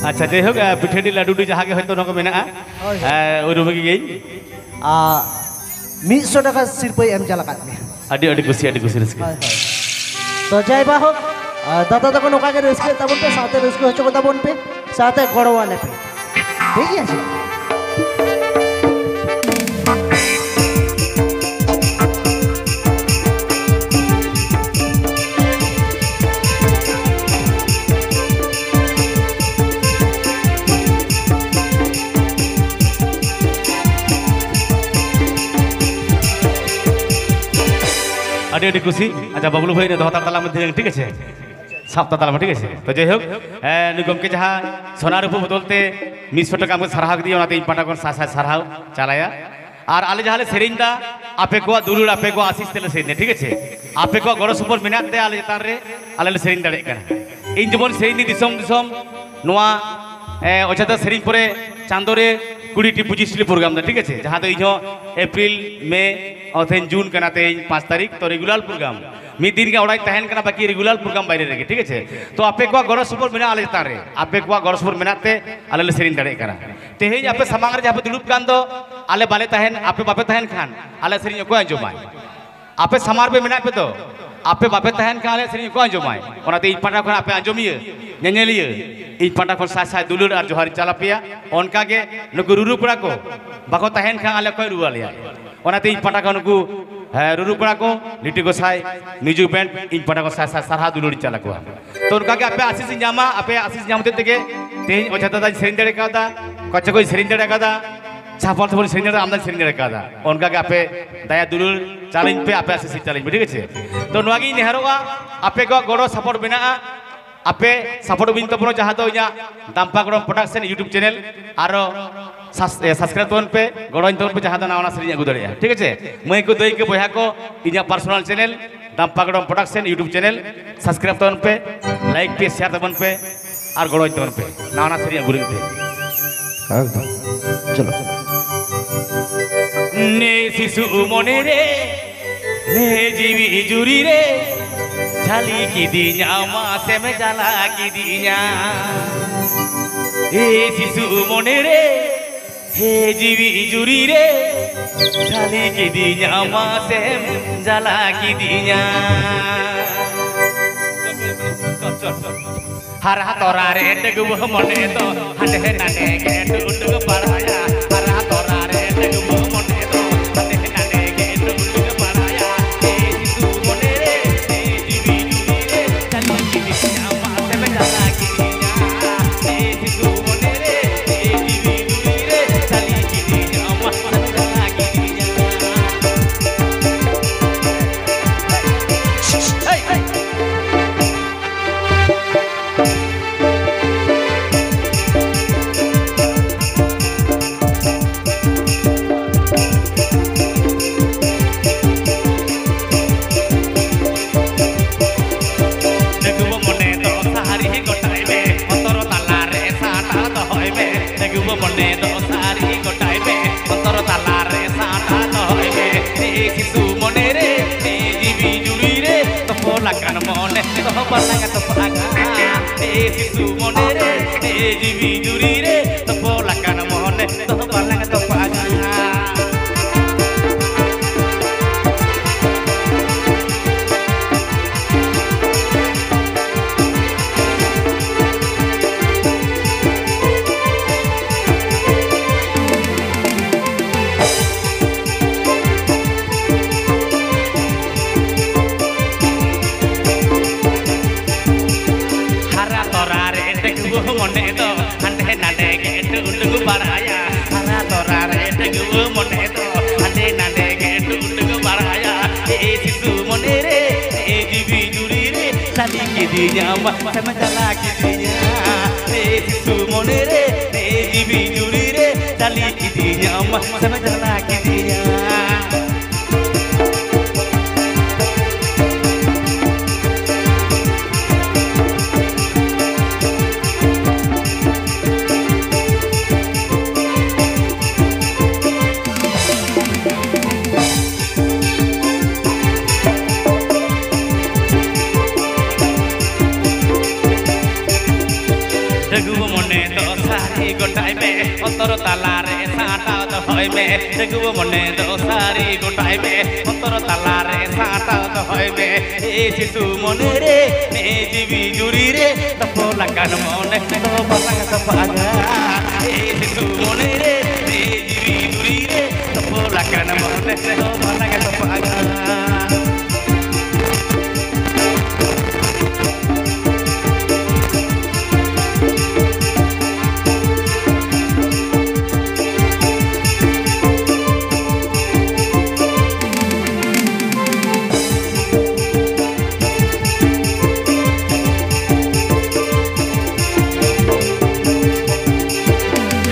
ᱟᱪᱪᱷᱟ, ᱡᱟᱭᱦᱳᱠ, ᱟ, ᱯᱤᱴᱷᱟᱹᱰᱤ ᱞᱟᱹᱰᱩᱰᱤ ᱡᱟᱦᱟᱸ ᱜᱮ ᱦᱚᱭᱛᱳ ᱱᱚᱣᱟ ᱠᱚ ᱢᱮᱱᱟᱜᱼᱟ, ᱦᱳᱭ, ᱦᱳᱭ᱾ ᱟ, ᱩᱨᱩᱢ ᱜᱤᱭᱟᱹᱧ᱾ ᱟᱨ ᱢᱤᱫ ᱥᱚ ᱴᱟᱠᱟ ᱥᱤᱨᱯᱟᱹᱭ ᱮᱢ ᱪᱟᱞ ᱟᱠᱟᱫ ᱢᱮᱭᱟ᱾ ᱟᱹᱰᱤ, ᱟᱹᱰᱤ ᱠᱩᱥᱤ, ᱟᱹᱰᱤ ᱠᱩᱥᱤ ᱨᱟᱹᱥᱠᱟᱹ᱾ ᱦᱳᱭ, ᱦᱳᱭ᱾ ᱛᱚ ᱡᱟᱭ ᱵᱟ ᱦᱳᱠ, ᱟ, ᱫᱟᱫᱟ ᱛᱟᱠᱚ ᱱᱚᱝᱠᱟ ᱜᱮ ᱨᱟᱹᱥᱠᱟᱹ ᱛᱟᱵᱚᱱ ᱯᱮ, ᱥᱟᱶᱛᱮ ᱨᱟᱹᱥᱠᱟᱹ ᱦᱚᱪᱚ ᱠᱚ ᱛᱟᱵᱚᱱ ᱯᱮ, ᱥᱟᱶᱛᱮ ᱜᱚᱲᱚ ᱟᱞᱮ ᱯᱮ᱾ ᱴᱷᱤᱠ ᱜᱮᱭᱟ ᱥᱮ? ᱟᱹᱰᱤ ᱟᱹᱰᱤ ᱠᱩᱥᱤ᱾ ᱟᱪᱪᱷᱟ, ᱵᱟᱵᱞᱩ ᱵᱷᱟᱹᱭ, ᱫᱚᱦᱚ ᱦᱟᱛᱟᱲ ᱛᱟᱞᱟᱝ ᱢᱮ ᱫᱷᱤᱱᱟᱹᱝ, ᱴᱷᱤᱠ ᱟᱪᱷᱮ? ᱥᱟᱵ ᱛᱟᱲ ᱛᱟᱞᱟᱝ ᱢᱮ, ᱴᱷᱤᱠ ᱟᱪᱷᱮ? ᱛᱚ, ᱡᱟᱭᱦᱳᱠ, ᱮ, ᱱᱩᱭ ᱜᱚᱢᱠᱮ ᱡᱟᱦᱟᱸ ᱥᱚᱱᱟ ᱨᱩᱯᱟᱹ ᱵᱚᱫᱚᱞ ᱛᱮ ᱢᱤᱫ ᱥᱚ ᱴᱟᱠᱟ ᱮᱢ ᱠᱟᱛᱮ ᱥᱟᱨᱦᱟᱣ ᱠᱮᱫᱮᱭᱟ, ᱚᱱᱟᱛᱮ ᱤᱧ ᱯᱟᱦᱴᱟ ᱠᱷᱚᱱ ᱥᱟᱭ ᱥᱟᱭ ᱥᱟᱨᱦᱟᱣ ᱪᱟᱞᱟᱭᱟ᱾ ᱟᱨ ᱟᱞᱮ ᱡᱟᱦᱟᱸ ᱞᱮ ᱥᱮᱨᱮᱧ ᱫᱟ, ᱟᱯᱮ ᱠᱚᱣᱟᱜ ᱫᱩᱞᱟᱹᱲ, ᱟᱯᱮ ᱠᱚᱣᱟᱜ ᱟᱥᱤᱥ ᱛᱮᱞᱮ ᱥᱮᱨᱮᱧ ᱫᱟ, ᱴᱷᱤᱠ ᱟᱪᱷᱮ? ᱟᱯᱮ ᱠᱚᱣᱟᱜ ᱜᱚᱲᱚ ᱥᱚᱯᱚᱦᱚᱫ ᱢᱮᱱᱟᱜ ᱛᱮ ᱟᱞᱮ ᱪᱮᱛᱟᱱ ᱨᱮ ᱟᱞᱮ ᱞᱮ ᱥᱮᱨᱮᱧ ᱫᱟᱲᱮᱭᱟᱜ ᱠᱟᱱᱟ᱾ ᱤᱧ ᱡᱮᱢᱚᱱ ᱥᱮᱨᱮᱧ ᱫᱤᱧ ᱫᱤᱥᱚᱢ ᱫᱤᱥᱚᱢ, ᱱᱚᱣᱟ, ᱮ, ᱚᱡᱷᱟ ᱫᱟ ᱥᱮᱨᱮᱧ ᱯᱚᱨᱮ ᱪᱟᱸᱫᱳ ᱨᱮ ᱠᱩᱲᱤ ᱴᱤ ᱯᱚᱸᱪᱤᱥ ᱴᱤ ᱞᱮ ᱯᱨᱳᱜᱨᱟᱢ ᱫᱟ, ᱴᱷᱤᱠ ᱟᱪᱷᱮ? ᱡᱟᱦᱟᱸ ᱫᱚ ᱤᱧ ᱦᱚᱸ ᱮᱯᱨᱤᱞ, ᱢᱮ, ᱚ, ᱛᱮᱦᱮᱧ ᱡᱩᱱ ᱠᱟᱱᱟ, ᱛᱮᱦᱮᱧ ᱯᱟᱸᱪ ᱛᱟᱹᱨᱤᱠᱷ, ᱛᱚ ᱨᱮᱜᱩᱞᱟᱨ ᱯᱨᱳᱜᱨᱟᱢ᱾ ᱢᱤᱫ ᱫᱤᱱ ᱜᱮ ᱚᱲᱟᱜ ᱤᱧ ᱛᱟᱦᱮᱱ ᱠᱟᱱᱟ, ᱵᱟᱹᱠᱤ ᱨᱮᱜᱩᱞᱟᱨ ᱯᱨᱳᱜᱨᱟᱢ ᱵᱟᱭᱨᱮ ᱨᱮᱜᱮ, ᱴᱷᱤᱠ ᱟᱪᱷᱮ? ᱛᱚ ᱟᱯᱮ ᱠᱚᱣᱟᱜ ᱜᱚᱲᱚ ᱥᱚᱯᱚᱦᱚᱫ ᱢᱮᱱᱟᱜᱼᱟ ᱟᱞᱮ ᱪᱮᱛᱟᱱ ᱨᱮ, ᱟᱯᱮ ᱠᱚᱣᱟᱜ ᱜᱚᱲᱚ ᱥᱚᱯᱚᱦᱚᱫ ᱢᱮᱱᱟᱜ ᱛᱮ ᱟᱞᱮ ᱞᱮ ᱥᱮᱨᱮᱧ ᱫᱟᱲᱮᱭᱟᱜ ᱠᱟᱱᱟ᱾ ᱛᱮᱦᱮᱧ ᱟᱯᱮ ᱥᱟᱢᱟᱝ ᱨᱮ ᱡᱟᱦᱟᱸ ᱯᱮ ᱫᱩᱲᱩᱵ ᱠᱟᱱ ᱫᱚ, ᱟᱞᱮ ᱵᱟᱞᱮ ᱛᱟᱦᱮᱱ, ᱟᱯᱮ ᱵᱟᱯᱮ ᱛᱟᱦᱮᱱ ᱠᱷᱟᱱ ᱟᱞᱮ ᱥᱮᱨᱮᱧ ᱚᱠᱚᱭ ᱟᱸᱡᱚᱢᱟᱭ? ᱟᱯᱮ ᱥᱟᱢᱟᱝ ᱨᱮ ᱢᱮᱱᱟᱜ ᱯᱮ ᱫᱚ, ᱟᱯᱮ ᱵᱟᱯᱮ ᱛᱟᱦᱮᱱ ᱠᱷᱟᱱ ᱟᱞᱮ ᱥᱮᱨᱮᱧ ᱚᱠᱚᱭ ᱟᱸᱡᱚᱢᱟᱭ? ᱚᱱᱟᱛᱮ ᱤᱧ ᱯᱟᱦᱴᱟ ᱠᱷᱚᱱ ᱟᱯᱮ ᱟᱸᱡᱚᱢᱤᱭᱟᱹ, ᱧᱮᱧᱮᱞᱤᱭᱟᱹ, ᱤᱧ ᱯᱟᱦᱴᱟ ᱠᱷᱚᱱ ᱥᱟᱭ ᱥᱟᱭ ᱫᱩᱞᱟᱹᱲ ᱟᱨ ᱡᱚᱦᱟᱨ ᱤᱧ ᱪᱟᱞ ᱟᱯᱮᱭᱟ᱾ ᱚᱱᱠᱟ ᱜᱮ ᱱᱩᱠᱩ ᱨᱩᱨᱩ ᱠᱚᱲᱟ ᱠᱚ ᱵᱟᱠᱚ ᱛᱟᱦᱮᱱ ᱠᱷᱟᱱ ᱟᱞᱮ ᱚᱠᱚᱭ ᱨᱩ ᱟᱞᱮᱭᱟ? ᱚᱱᱟᱛᱮ ᱤᱧ ᱯᱟᱦᱴᱟ ᱠᱷᱚᱱ ᱱᱩᱠᱩ, ᱦᱮᱸ, ᱨᱩᱨᱩ ᱠᱚᱲᱟ ᱠᱚ, ᱞᱤᱴᱤ ᱜᱚᱸᱥᱟᱭ, ᱢᱤᱭᱩᱡᱤᱠ ᱵᱮᱱᱰ, ᱤᱧ ᱯᱟᱦᱴᱟ ᱠᱷᱚᱱ ᱥᱟᱭ ᱥᱟᱭ ᱥᱟᱨᱦᱟᱣ ᱫᱩᱞᱟᱹᱲ ᱤᱧ ᱪᱟᱞ ᱟᱠᱚᱣᱟ᱾ ᱛᱚ ᱚᱱᱠᱟ ᱜᱮ ᱟᱯᱮ ᱟᱥᱤᱥ ᱤᱧ ᱧᱟᱢᱟ, ᱟᱯᱮ ᱟᱥᱤᱥ ᱧᱟᱢ ᱦᱚᱛᱮᱡ ᱛᱮᱜᱮ ᱛᱮᱦᱮᱧ ᱚᱡᱷᱟ ᱫᱟᱫᱟᱧ ᱥᱮᱨᱮᱧ ᱫᱟᱲᱮ ᱠᱟᱣᱫᱟ, ᱠᱚᱪᱟ ᱠᱚᱧ ᱥᱮᱨᱮᱧ ᱫᱟᱲᱮ ᱠᱟᱣᱫᱟ, ᱪᱷᱟᱯᱚᱞ ᱛᱷᱟᱯᱚᱞ ᱥᱮᱨᱮᱧ ᱫᱟᱲᱮ, ᱟᱢᱫᱟᱧ ᱥᱮᱨᱮᱧ ᱫᱟᱲᱮ ᱠᱟᱣᱫᱟ᱾ ᱚᱱᱠᱟ ᱜᱮ ᱟᱯᱮ ᱫᱟᱭᱟ ᱫᱩᱞᱟᱹᱲ ᱪᱟᱞᱟᱹᱧ ᱯᱮ, ᱟᱯᱮ ᱟᱥᱤᱥ ᱤᱧ ᱪᱟᱞᱟᱹᱧ ᱯᱮ, ᱴᱷᱤᱠ ᱟᱪᱷᱮ? ᱛᱚ ᱱᱚᱣᱟ ᱜᱤᱧ ᱱᱮᱦᱚᱨᱚᱜᱼᱟ, ᱟᱯᱮ ᱠᱚᱣᱟᱜ ᱜᱚᱲᱚ ᱥᱟᱯᱳᱨᱴ ᱢᱮᱱᱟᱜᱼᱟ, ᱟᱯᱮ ᱥᱟᱯᱳᱨᱴ ᱵᱤᱱ ᱛᱟᱵᱚᱱᱟ, ᱡᱟᱦᱟᱸ ᱫᱚ ᱤᱧᱟᱹᱜ ᱫᱟᱢᱯᱟ ᱜᱚᱲᱚᱢ ᱯᱨᱚᱰᱟᱠᱥᱚᱱ YouTube ᱪᱮᱱᱮᱞ, ᱟᱨᱚ ᱥᱟᱥ-, ᱮ, ᱥᱟᱵᱥᱠᱨᱟᱭᱤᱵ ᱛᱟᱵᱚᱱ ᱯᱮ, ᱜᱚᱲᱚᱧ ᱛᱟᱵᱚᱱ ᱯᱮ, ᱡᱟᱦᱟᱸ ᱫᱚ ᱱᱟᱣᱟ ᱱᱟᱣᱟ ᱥᱮᱨᱮᱧ ᱟᱹᱜᱩ ᱫᱟᱲᱮᱭᱟᱜᱼᱟ, ᱴᱷᱤᱠ ᱟᱪᱷᱮ? ᱢᱟᱹᱭ ᱠᱚ, ᱫᱟᱹᱭ ᱠᱚ, ᱵᱚᱭᱦᱟ ᱠᱚ, ᱤᱧᱟᱹᱜ ᱯᱟᱨᱥᱚᱱᱟᱞ ᱪᱮᱱᱮᱞ, ᱫᱟᱢᱯᱟ ᱜᱚᱲᱚᱢ ᱯᱨᱚᱰᱟᱠᱥᱚᱱ YouTube ᱪᱮᱱᱮᱞ, ᱥᱟᱵᱥᱠᱨᱟᱭᱤᱵ ᱛᱟᱵᱚᱱ ᱯᱮ, ᱞᱟᱭᱤᱠ ᱯᱮ, ᱥᱮᱭᱟᱨ ᱛᱟᱵᱚᱱ ᱯᱮ, ᱟᱨ ᱜᱚᱲᱚᱧ ᱛᱟᱵᱚᱱ ᱯᱮ, ᱱᱟᱣᱟ ᱱᱟᱣᱟ ᱥᱮᱨᱮᱧ ᱟᱹᱜᱩ ᱞᱟᱹᱜᱤᱫ ᱛᱮ᱾ ᱮᱠᱫᱚᱢ᱾ ᱪᱚᱞᱚ᱾ ᱱᱮ ᱥᱤᱥᱩ ᱢᱚᱱᱮ ᱨᱮ, ᱱᱮ ᱡᱤᱣᱤ ᱡᱩᱨᱤ ᱨᱮ, ᱡᱷᱟᱹᱞᱤ ᱠᱤᱫᱤᱧᱟ ᱢᱟᱥᱮᱢ ᱡᱟᱞᱟ ᱠᱤᱫᱤᱧᱟ᱾ ᱮ ᱥᱤᱥᱩ ᱢᱚᱱᱮ ᱨᱮ, ᱦᱮ ᱡᱤᱣᱤ ᱡᱩᱨᱤ ᱨᱮ, ᱡᱷᱟᱹᱞᱤ ᱠᱤᱫᱤᱧᱟ ᱢᱟᱥᱮᱢ ᱡᱟᱞᱟ ᱠᱤᱫᱤᱧᱟ᱾ ᱦᱟᱨᱟ ᱛᱚᱨᱟ ᱨᱮ ᱰᱟᱹᱜᱩᱣᱟᱹ ᱢᱚᱱᱮ ᱫᱚ ᱦᱟᱸᱰᱮ ᱱᱟᱰᱮ ᱜᱮ ᱰᱩᱰᱩ ᱵᱟᱲᱟᱭᱟ᱾ ᱦᱟᱨᱟ ᱛᱚᱨᱟ ᱨᱮ ᱰᱟᱹᱜᱩᱣᱟᱹ ᱢᱚᱱᱮ ᱫᱚ ᱦᱟᱸᱰᱮ ᱱᱟᱰᱮ ᱜᱮ ᱰᱩᱰᱩ ᱵᱟᱲᱟᱭᱟ᱾ ᱮ ᱥᱤᱥᱩ ᱢᱚᱱᱮ ᱨᱮ, ᱮ ᱡᱤᱣᱤ ᱡᱩᱨᱤ ᱨᱮ, ᱡᱷᱟᱹᱞᱤ ᱠᱤᱫᱤᱧᱟ ᱢᱟᱥᱮᱢ ᱡᱟᱞᱟ ᱠᱤᱫᱤᱧᱟ᱾ ᱮ ᱥᱤᱥᱩ ᱢᱚᱱᱮ ᱨᱮ, ᱮ ᱡᱤᱣᱤ ᱡᱩᱨᱤ ᱨᱮ, ᱡᱷᱟᱹᱞᱤ ᱠᱤᱫᱤᱧᱟ ᱢᱟᱥᱮᱢ ᱡᱟᱞᱟ ᱠᱤᱫᱤᱧᱟ᱾ ᱦᱮᱭ! ᱰᱟᱹᱜᱩᱣᱟᱹ ᱢᱚᱱᱮ ᱫᱚ ᱥᱟᱹᱨᱤ ᱜᱚᱴᱟᱭ ᱢᱮ, ᱚᱱᱛᱚᱨ ᱛᱟᱞᱟ ᱨᱮ ᱥᱟᱴᱟ ᱫᱚᱦᱚᱭ ᱢᱮ᱾ ᱰᱟᱹᱜᱩᱣᱟᱹ ᱢᱚᱱᱮ ᱫᱚ ᱥᱟᱹᱨᱤ ᱜᱚᱴᱟᱭ ᱢᱮ, ᱚᱱᱛᱚᱨ ᱛᱟᱞᱟ ᱨᱮ ᱥᱟᱴᱟ ᱫᱚᱦᱚᱭ ᱢᱮ᱾ ᱮ ᱥᱤᱥᱩ ᱢᱚᱱᱮ ᱨᱮ, ᱮ ᱡᱤᱣᱤ ᱡᱩᱨᱤ ᱨᱮ, ᱛᱚᱯᱚᱞ ᱟᱠᱟᱱ ᱢᱚᱱᱮ ᱫᱚᱦᱚ ᱵᱟᱞᱟᱝ ᱛᱚᱯᱟᱜᱟ᱾ ᱮ ᱥᱤᱥᱩ ᱢᱚᱱᱮ ᱨᱮ, ᱮ ᱡᱤᱣᱤ ᱡᱩᱨᱤ ᱨᱮ, ᱛᱚᱯᱚᱞ ᱟᱠᱟᱱ ᱢᱚᱱᱮ ᱫᱚᱦᱚ ᱵᱟᱞᱟᱝ ᱛᱚᱯᱟᱜᱟ᱾ ᱠᱤᱫᱤᱧᱟᱢ ᱥᱮᱢ ᱪᱟᱞᱟ ᱠᱤᱫᱤᱧᱟ, ᱮ ᱥᱤᱥᱩ ᱢᱚᱱᱮ ᱨᱮ, ᱮ ᱡᱤᱣᱤ ᱡᱩᱨᱤ ᱨᱮ, ᱪᱟᱞᱤ ᱠᱤᱫᱤᱧᱟᱢ ᱥᱮᱢ ᱪᱟᱞᱟ ᱠᱤᱫᱤᱧᱟ᱾ ᱰᱟᱹᱜᱩᱣᱟᱹ ᱢᱚᱱᱮ ᱫᱚ ᱥᱟᱹᱨᱤ ᱜᱚᱴᱟᱭ ᱢᱮ, ᱚᱱᱛᱚᱨ ᱛᱟᱞᱟᱨᱮ ᱥᱟᱴᱟᱣ ᱫᱚᱦᱚᱭ ᱢᱮ᱾ ᱰᱟᱹᱜᱩᱣᱟᱹ ᱢᱚᱱᱮ ᱫᱚ ᱥᱟᱹᱨᱤ ᱜᱚᱴᱟᱭ ᱢᱮ, ᱚᱱᱛᱚᱨ ᱛᱟᱞᱟᱨᱮ ᱥᱟᱴᱟᱣ ᱫᱚᱦᱚᱭ ᱢᱮ᱾ ᱮ ᱥᱤᱥᱩ ᱢᱚᱱᱮ ᱨᱮ, ᱮ ᱡᱤᱣᱤ ᱡᱩᱨᱤ ᱨᱮ, ᱛᱚᱯᱚᱞ ᱟᱠᱟᱱ ᱢᱚᱱᱮ ᱫᱚ ᱵᱟᱝ ᱛᱚᱯᱟᱜᱟ᱾ ᱮ ᱥᱤᱥᱩ ᱢᱚᱱᱮ ᱨᱮ, ᱮ ᱡᱤᱣᱤ ᱡᱩᱨᱤ ᱨᱮ, ᱛᱚᱯᱚᱞ ᱟᱠᱟᱱ ᱢᱚᱱᱮ ᱫᱚ ᱵᱟᱝ ᱛᱚᱯᱟᱜᱟ᱾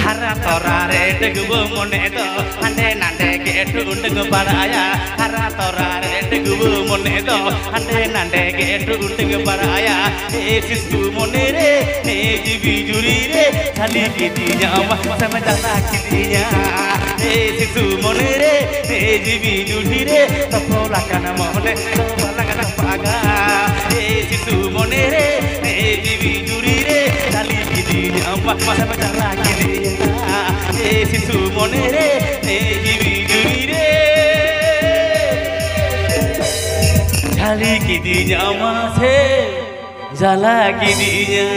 ᱦᱟᱨᱟ ᱛᱚᱨᱟ ᱨᱮ ᱰᱟᱹᱜᱩᱣᱟᱹ ᱢᱚᱱᱮ ᱫᱚ ᱦᱟᱸᱰᱮ ᱱᱟᱰᱮ ᱜᱮ ᱴᱩᱰᱟᱹᱝ ᱵᱟᱲᱟᱭᱟ᱾ ᱦᱟᱨᱟ ᱛᱚᱨᱟ ᱨᱮ ᱰᱟᱹᱜᱩᱣᱟᱹ ᱢᱚᱱᱮ ᱫᱚ ᱦᱟᱸᱰᱮ ᱱᱟᱰᱮ ᱜᱮ ᱴᱩᱰᱟᱹᱝ ᱵᱟᱲᱟᱭᱟ᱾ ᱮ ᱥᱤᱥᱩ ᱢᱚᱱᱮ ᱨᱮ, ᱮ ᱡᱤᱣᱤ ᱡᱩᱨᱤ ᱨᱮ, ᱡᱷᱟᱹᱞᱤ ᱠᱤᱫᱤᱧᱟᱢ ᱥᱮᱢ ᱡᱟᱞᱟ ᱠᱤᱫᱤᱧᱟ᱾ ᱮ ᱥᱤᱥᱩ ᱢᱚᱱᱮ ᱨᱮ, ᱮ ᱡᱤᱣᱤ ᱡᱩᱨᱤ ᱨᱮ, ᱛᱚᱯᱚᱞ ᱟᱠᱟᱱ ᱢᱚᱱᱮ ᱫᱚ ᱵᱟᱞᱟᱝ ᱛᱚᱯᱟᱜᱟ᱾ ᱮ ᱥᱤᱥᱩ ᱢᱚᱱᱮ ᱨᱮ, ᱮ ᱡᱤᱣᱤ ᱡᱩᱨᱤ ᱨᱮ, ᱡᱷᱟᱹᱞᱤ ᱠᱤᱫᱤᱧᱟᱢ ᱥᱮᱢ ᱡᱟᱞᱟ ᱠᱤᱫᱤᱧᱟ᱾ ᱮ ᱥᱤᱥᱩ ᱢᱚᱱᱮ ᱨᱮ, ᱮ ᱡᱤᱣᱤ ᱡᱩᱨᱤ ᱨᱮ, ᱡᱷᱟᱹᱞᱤ ᱠᱤᱫᱤᱧᱟᱢ ᱥᱮ ᱡᱟᱞᱟ ᱠᱤᱫᱤᱧᱟ᱾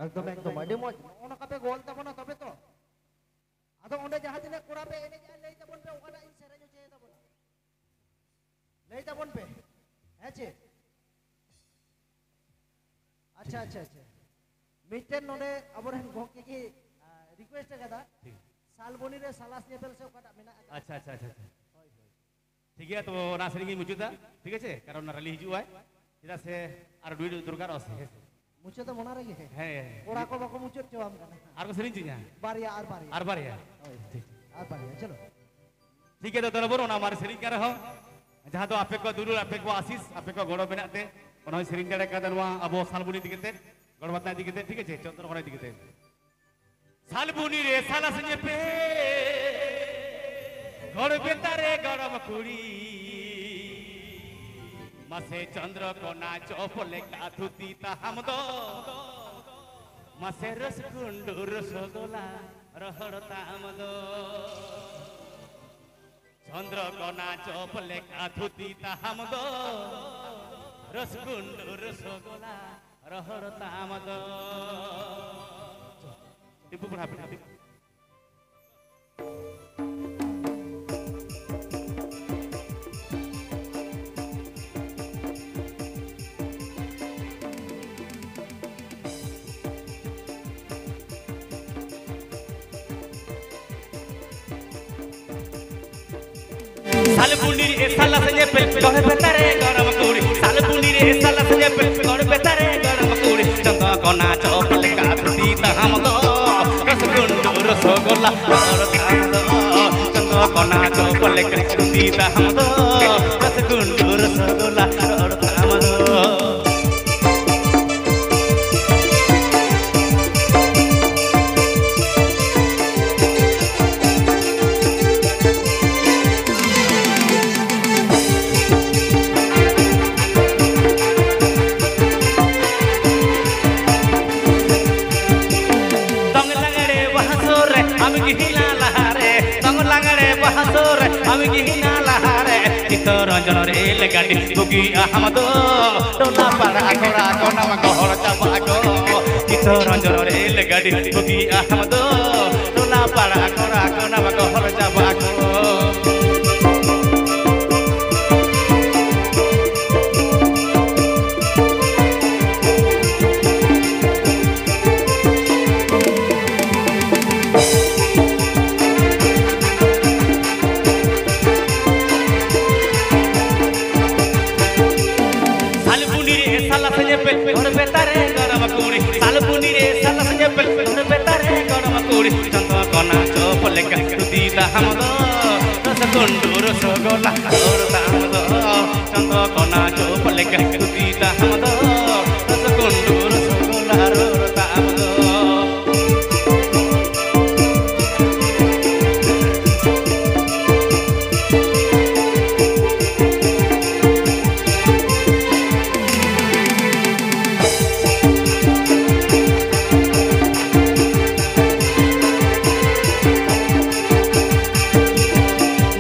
ᱮᱠᱫᱚᱢ, ᱮᱠᱫᱚᱢ, ᱟᱹᱰᱤ ᱢᱚᱡᱽ᱾ ᱱᱚᱜᱼᱚ ᱱᱚᱝᱠᱟ ᱯᱮ ᱜᱳᱞ ᱛᱟᱵᱚᱱᱟ ᱛᱚᱵᱮ ᱛᱚ᱾ ᱟᱫᱚ ᱚᱸᱰᱮ ᱡᱟᱦᱟᱸ ᱛᱤᱱᱟᱹᱜ ᱠᱚᱲᱟ ᱯᱮ ᱮᱱᱮᱡᱼᱟ, ᱞᱟᱹᱭ ᱛᱟᱵᱚᱱ ᱯᱮ, ᱚᱠᱟᱴᱟᱜ ᱤᱧ ᱥᱮᱨᱮᱧ ᱦᱚᱪᱚᱭ ᱛᱟᱵᱚᱱᱟ᱾ ᱞᱟᱹᱭ ᱛᱟᱵᱚᱱ ᱯᱮ᱾ ᱦᱮᱸ ᱪᱮ? ᱟᱪᱪᱷᱟ, ᱟᱪᱪᱷᱟ, ᱟᱪᱪᱷᱟ᱾ ᱢᱤᱫᱴᱮᱱ ᱱᱚᱰᱮ ᱟᱵᱚᱨᱮᱱ ᱜᱚᱢᱠᱮ ᱜᱮ, ᱟ, ᱨᱤᱠᱩᱭᱮᱥᱴ ᱟᱠᱟᱫᱟ᱾ ᱴᱷᱤᱠ᱾ ᱥᱟᱞᱵᱚᱱᱤ ᱨᱮ ᱥᱟᱞᱟᱥ ᱧᱮᱯᱮᱞ ᱥᱮ ᱚᱠᱟᱴᱟᱜ ᱢᱮᱱᱟᱜ ᱟᱠᱟᱫᱟ? ᱟᱪᱪᱷᱟ, ᱟᱪᱪᱷᱟ, ᱟᱪᱪᱷᱟ, ᱟᱪᱪᱷᱟ᱾ ᱦᱳᱭ, ᱦᱳᱭ᱾ ᱴᱷᱤᱠ ᱜᱮᱭᱟ, ᱛᱚ ᱚᱱᱟ ᱥᱮᱨᱮᱧ ᱜᱤᱧ ᱢᱩᱪᱟᱹᱫᱟ, ᱴᱷᱤᱠ ᱟᱪᱷᱮ? ᱠᱟᱨᱚᱱ ᱨᱟᱞᱤ ᱦᱤᱡᱩᱜ ᱟᱭ, ᱪᱮᱫᱟᱜ ᱥᱮ ᱟᱨ ᱰᱩᱭᱮᱴ ᱫᱚᱨᱠᱟᱨᱚᱜᱼᱟ ᱥᱮ, ᱦᱮᱸ ᱥᱮ? ᱢᱩᱪᱟᱹᱫ ᱫᱚ ᱚᱱᱟ ᱨᱮᱜᱮ᱾ ᱦᱮᱸ᱾ ᱠᱚᱲᱟ ᱠᱚ ᱵᱟᱠᱚ ᱢᱩᱪᱟᱹᱫ ᱦᱚᱪᱚᱣᱟᱢ ᱠᱟᱱᱟ᱾ ᱟᱨ ᱠᱚ ᱥᱮᱨᱮᱧ ᱦᱚᱪᱚᱧᱟ? ᱵᱟᱨᱭᱟ, ᱟᱨ ᱵᱟᱨᱭᱟ᱾ ᱟᱨ ᱵᱟᱨᱭᱟ? ᱦᱳᱭ᱾ ᱴᱷᱤᱠ᱾ ᱟᱨ ᱵᱟᱨᱭᱟ, ᱪᱚᱞᱚ᱾ ᱴᱷᱤᱠ ᱜᱮᱭᱟ, ᱫᱟᱫᱟ ᱵᱚᱱ ᱚᱱᱟ ᱢᱟᱨᱮ ᱥᱮᱨᱮᱧ ᱠᱟᱱ ᱨᱮᱦᱚᱸ, ᱡᱟᱦᱟᱸ ᱫᱚ ᱟᱯᱮ ᱠᱚᱣᱟᱜ ᱫᱩᱞᱟᱹᱲ, ᱟᱯᱮ ᱠᱚᱣᱟᱜ ᱟᱥᱤᱥ, ᱟᱯᱮ ᱠᱚᱣᱟᱜ ᱜᱚᱲᱚ ᱢᱮᱱᱟᱜ ᱛᱮ ᱚᱱᱟ ᱦᱚᱸᱧ ᱥᱮᱨᱮᱧ ᱫᱟᱲᱮ ᱠᱟᱣᱫᱟ ᱱᱚᱣᱟ ᱟᱵᱚ ᱥᱟᱞᱵᱩᱱᱤ ᱤᱫᱤ ᱠᱟᱛᱮ, ᱜᱚᱲᱵᱟᱛᱱᱟ ᱤᱫᱤ ᱠᱟᱛᱮ, ᱴᱷᱤᱠ ᱟᱪᱷᱮ, ᱪᱚᱱᱫᱨᱚᱠᱚᱱᱟ ᱤᱫᱤ ᱠᱟᱛᱮ᱾ ᱥᱟᱞᱵᱩᱱᱤ ᱨᱮ ᱥᱟᱞᱟᱥ ᱧᱮᱯᱮᱞ, ᱜᱚᱲ ᱵᱮᱛᱟ ᱨᱮ ᱜᱚᱲᱚᱢ ᱠᱩᱲᱤ᱾ ᱢᱟᱥᱮ ᱪᱚᱱᱫᱨᱚᱠᱚᱱᱟ ᱪᱚᱯ ᱞᱮᱠᱟ ᱛᱷᱩᱛᱤ ᱛᱟᱦᱟᱢ ᱫᱚ, ᱢᱟᱥᱮ ᱨᱚᱥᱜᱩᱱᱰᱩ ᱨᱚᱥᱜᱚᱞᱟ ᱨᱚᱦᱚᱲ ᱛᱟᱢ ᱫᱚ᱾ ᱪᱚᱱᱫᱨᱚᱠᱚᱱᱟ ᱪᱚᱯ ᱞᱮᱠᱟ ᱛᱷᱩᱛᱤ ᱛᱟᱦᱟᱢ ᱫᱚ, ᱨᱚᱥᱜᱩᱱᱰᱩ ᱨᱚᱥᱜᱚᱞᱟ ᱨᱚᱦᱚᱲ ᱛᱟᱢ ᱫᱚ᱾ ᱴᱤᱯᱩ ᱯᱟᱲᱦᱟᱣ ᱯᱮ, ᱴᱤᱯᱩ᱾ ᱥᱟᱞᱵᱩᱱᱤ ᱨᱮ ᱥᱟᱞᱟᱥ ᱧᱮᱯᱮᱞ, ᱜᱚᱲ ᱵᱮᱛᱟ ᱨᱮ ᱜᱚᱲᱚᱢ ᱠᱩᱲᱤ᱾ ᱥᱟᱞᱵᱩᱱᱤ ᱨᱮ ᱥᱟᱞᱟᱥ ᱧᱮᱯᱮᱞ, ᱜᱚᱲ ᱵᱮᱛᱟ ᱨᱮ ᱜᱚᱲᱚᱢ ᱠᱩᱲᱤ᱾ ᱪᱚᱱᱫᱨᱚᱠᱚᱱᱟ ᱪᱚᱯ ᱞᱮᱠᱟ ᱛᱷᱩᱛᱤ ᱛᱟᱦᱟᱢ ᱫᱚ, ᱨᱚᱥᱜᱩᱱᱰᱩ ᱨᱚᱥᱜᱚᱞᱟ ᱨᱚᱦᱚᱲ ᱛᱟᱢ ᱫᱚ᱾ ᱪᱚᱱᱫᱨᱚᱠᱚᱱᱟ ᱪᱚᱯ ᱞᱮᱠᱟ ᱛᱷᱩᱛᱤ ᱛᱟᱦᱟᱢ ᱫᱚ, ᱨᱚᱥᱜᱩᱱᱰᱩ ᱨᱚᱥᱜᱚᱞᱟ ᱨᱚᱦᱚᱲ ᱛᱟᱢ ᱫᱚ᱾ ᱫᱚᱝ ᱞᱟᱜᱽᱲᱮ ᱵᱟᱦᱟ ᱥᱩᱨ ᱨᱮ ᱟᱢ ᱜᱮ ᱦᱮᱱᱟ ᱞᱟᱦᱟ ᱨᱮ, ᱫᱚᱝ ᱞᱟᱜᱽᱲᱮ ᱵᱟᱦᱟ ᱥᱩᱨ ᱨᱮ ᱟᱢ ᱜᱮ ᱦᱮᱱᱟ ᱞᱟᱦᱟ ᱨᱮ᱾ ᱪᱤᱛᱛᱚᱨᱚᱧᱡᱚᱱ ᱨᱮᱞ ᱜᱟᱹᱰᱤ ᱵᱩᱜᱤ ᱟᱦᱟᱢ ᱫᱚ, ᱴᱚᱞᱟ ᱯᱟᱲᱟ ᱠᱚᱲᱟ ᱠᱚ ᱱᱟᱢ ᱜᱚᱦᱚᱲ ᱪᱟᱵᱟ ᱠᱚ᱾ ᱪᱤᱛᱛᱚᱨᱚᱧᱡᱚᱱ ᱨᱮᱞ ᱜᱟᱹᱰᱤ ᱵᱩᱜᱤ ᱟᱦᱟᱢ ᱫᱚ, ᱴᱚᱞᱟ ᱯᱟᱲᱟ ᱠᱚᱲᱟ ᱠᱚ ᱱᱟᱢ ᱜᱚᱦᱚᱲ ᱪᱟᱵᱟ ᱠᱚ᱾ ᱠᱩᱲᱤ ᱪᱟᱸᱫᱚ ᱠᱚᱱᱟ ᱪᱚᱯ ᱞᱮᱠᱟ ᱛᱩᱫᱤ ᱛᱟᱦᱟᱢ ᱫᱚ, ᱨᱚᱥᱜᱩᱱᱰᱩ ᱨᱚᱥᱜᱚᱞᱟ ᱨᱚᱲ ᱛᱟᱢ ᱫᱚ, ᱪᱟᱸᱫᱚ ᱠᱚᱱᱟ ᱪᱚᱯ ᱞᱮᱠᱟ ᱛᱩᱫᱤ ᱛᱟᱦᱟᱢ ᱫᱚ, ᱨᱚᱥᱜᱩᱱᱰᱩ ᱨᱚᱥᱜᱚᱞᱟ ᱨᱚᱲ ᱛᱟᱢ ᱫᱚ᱾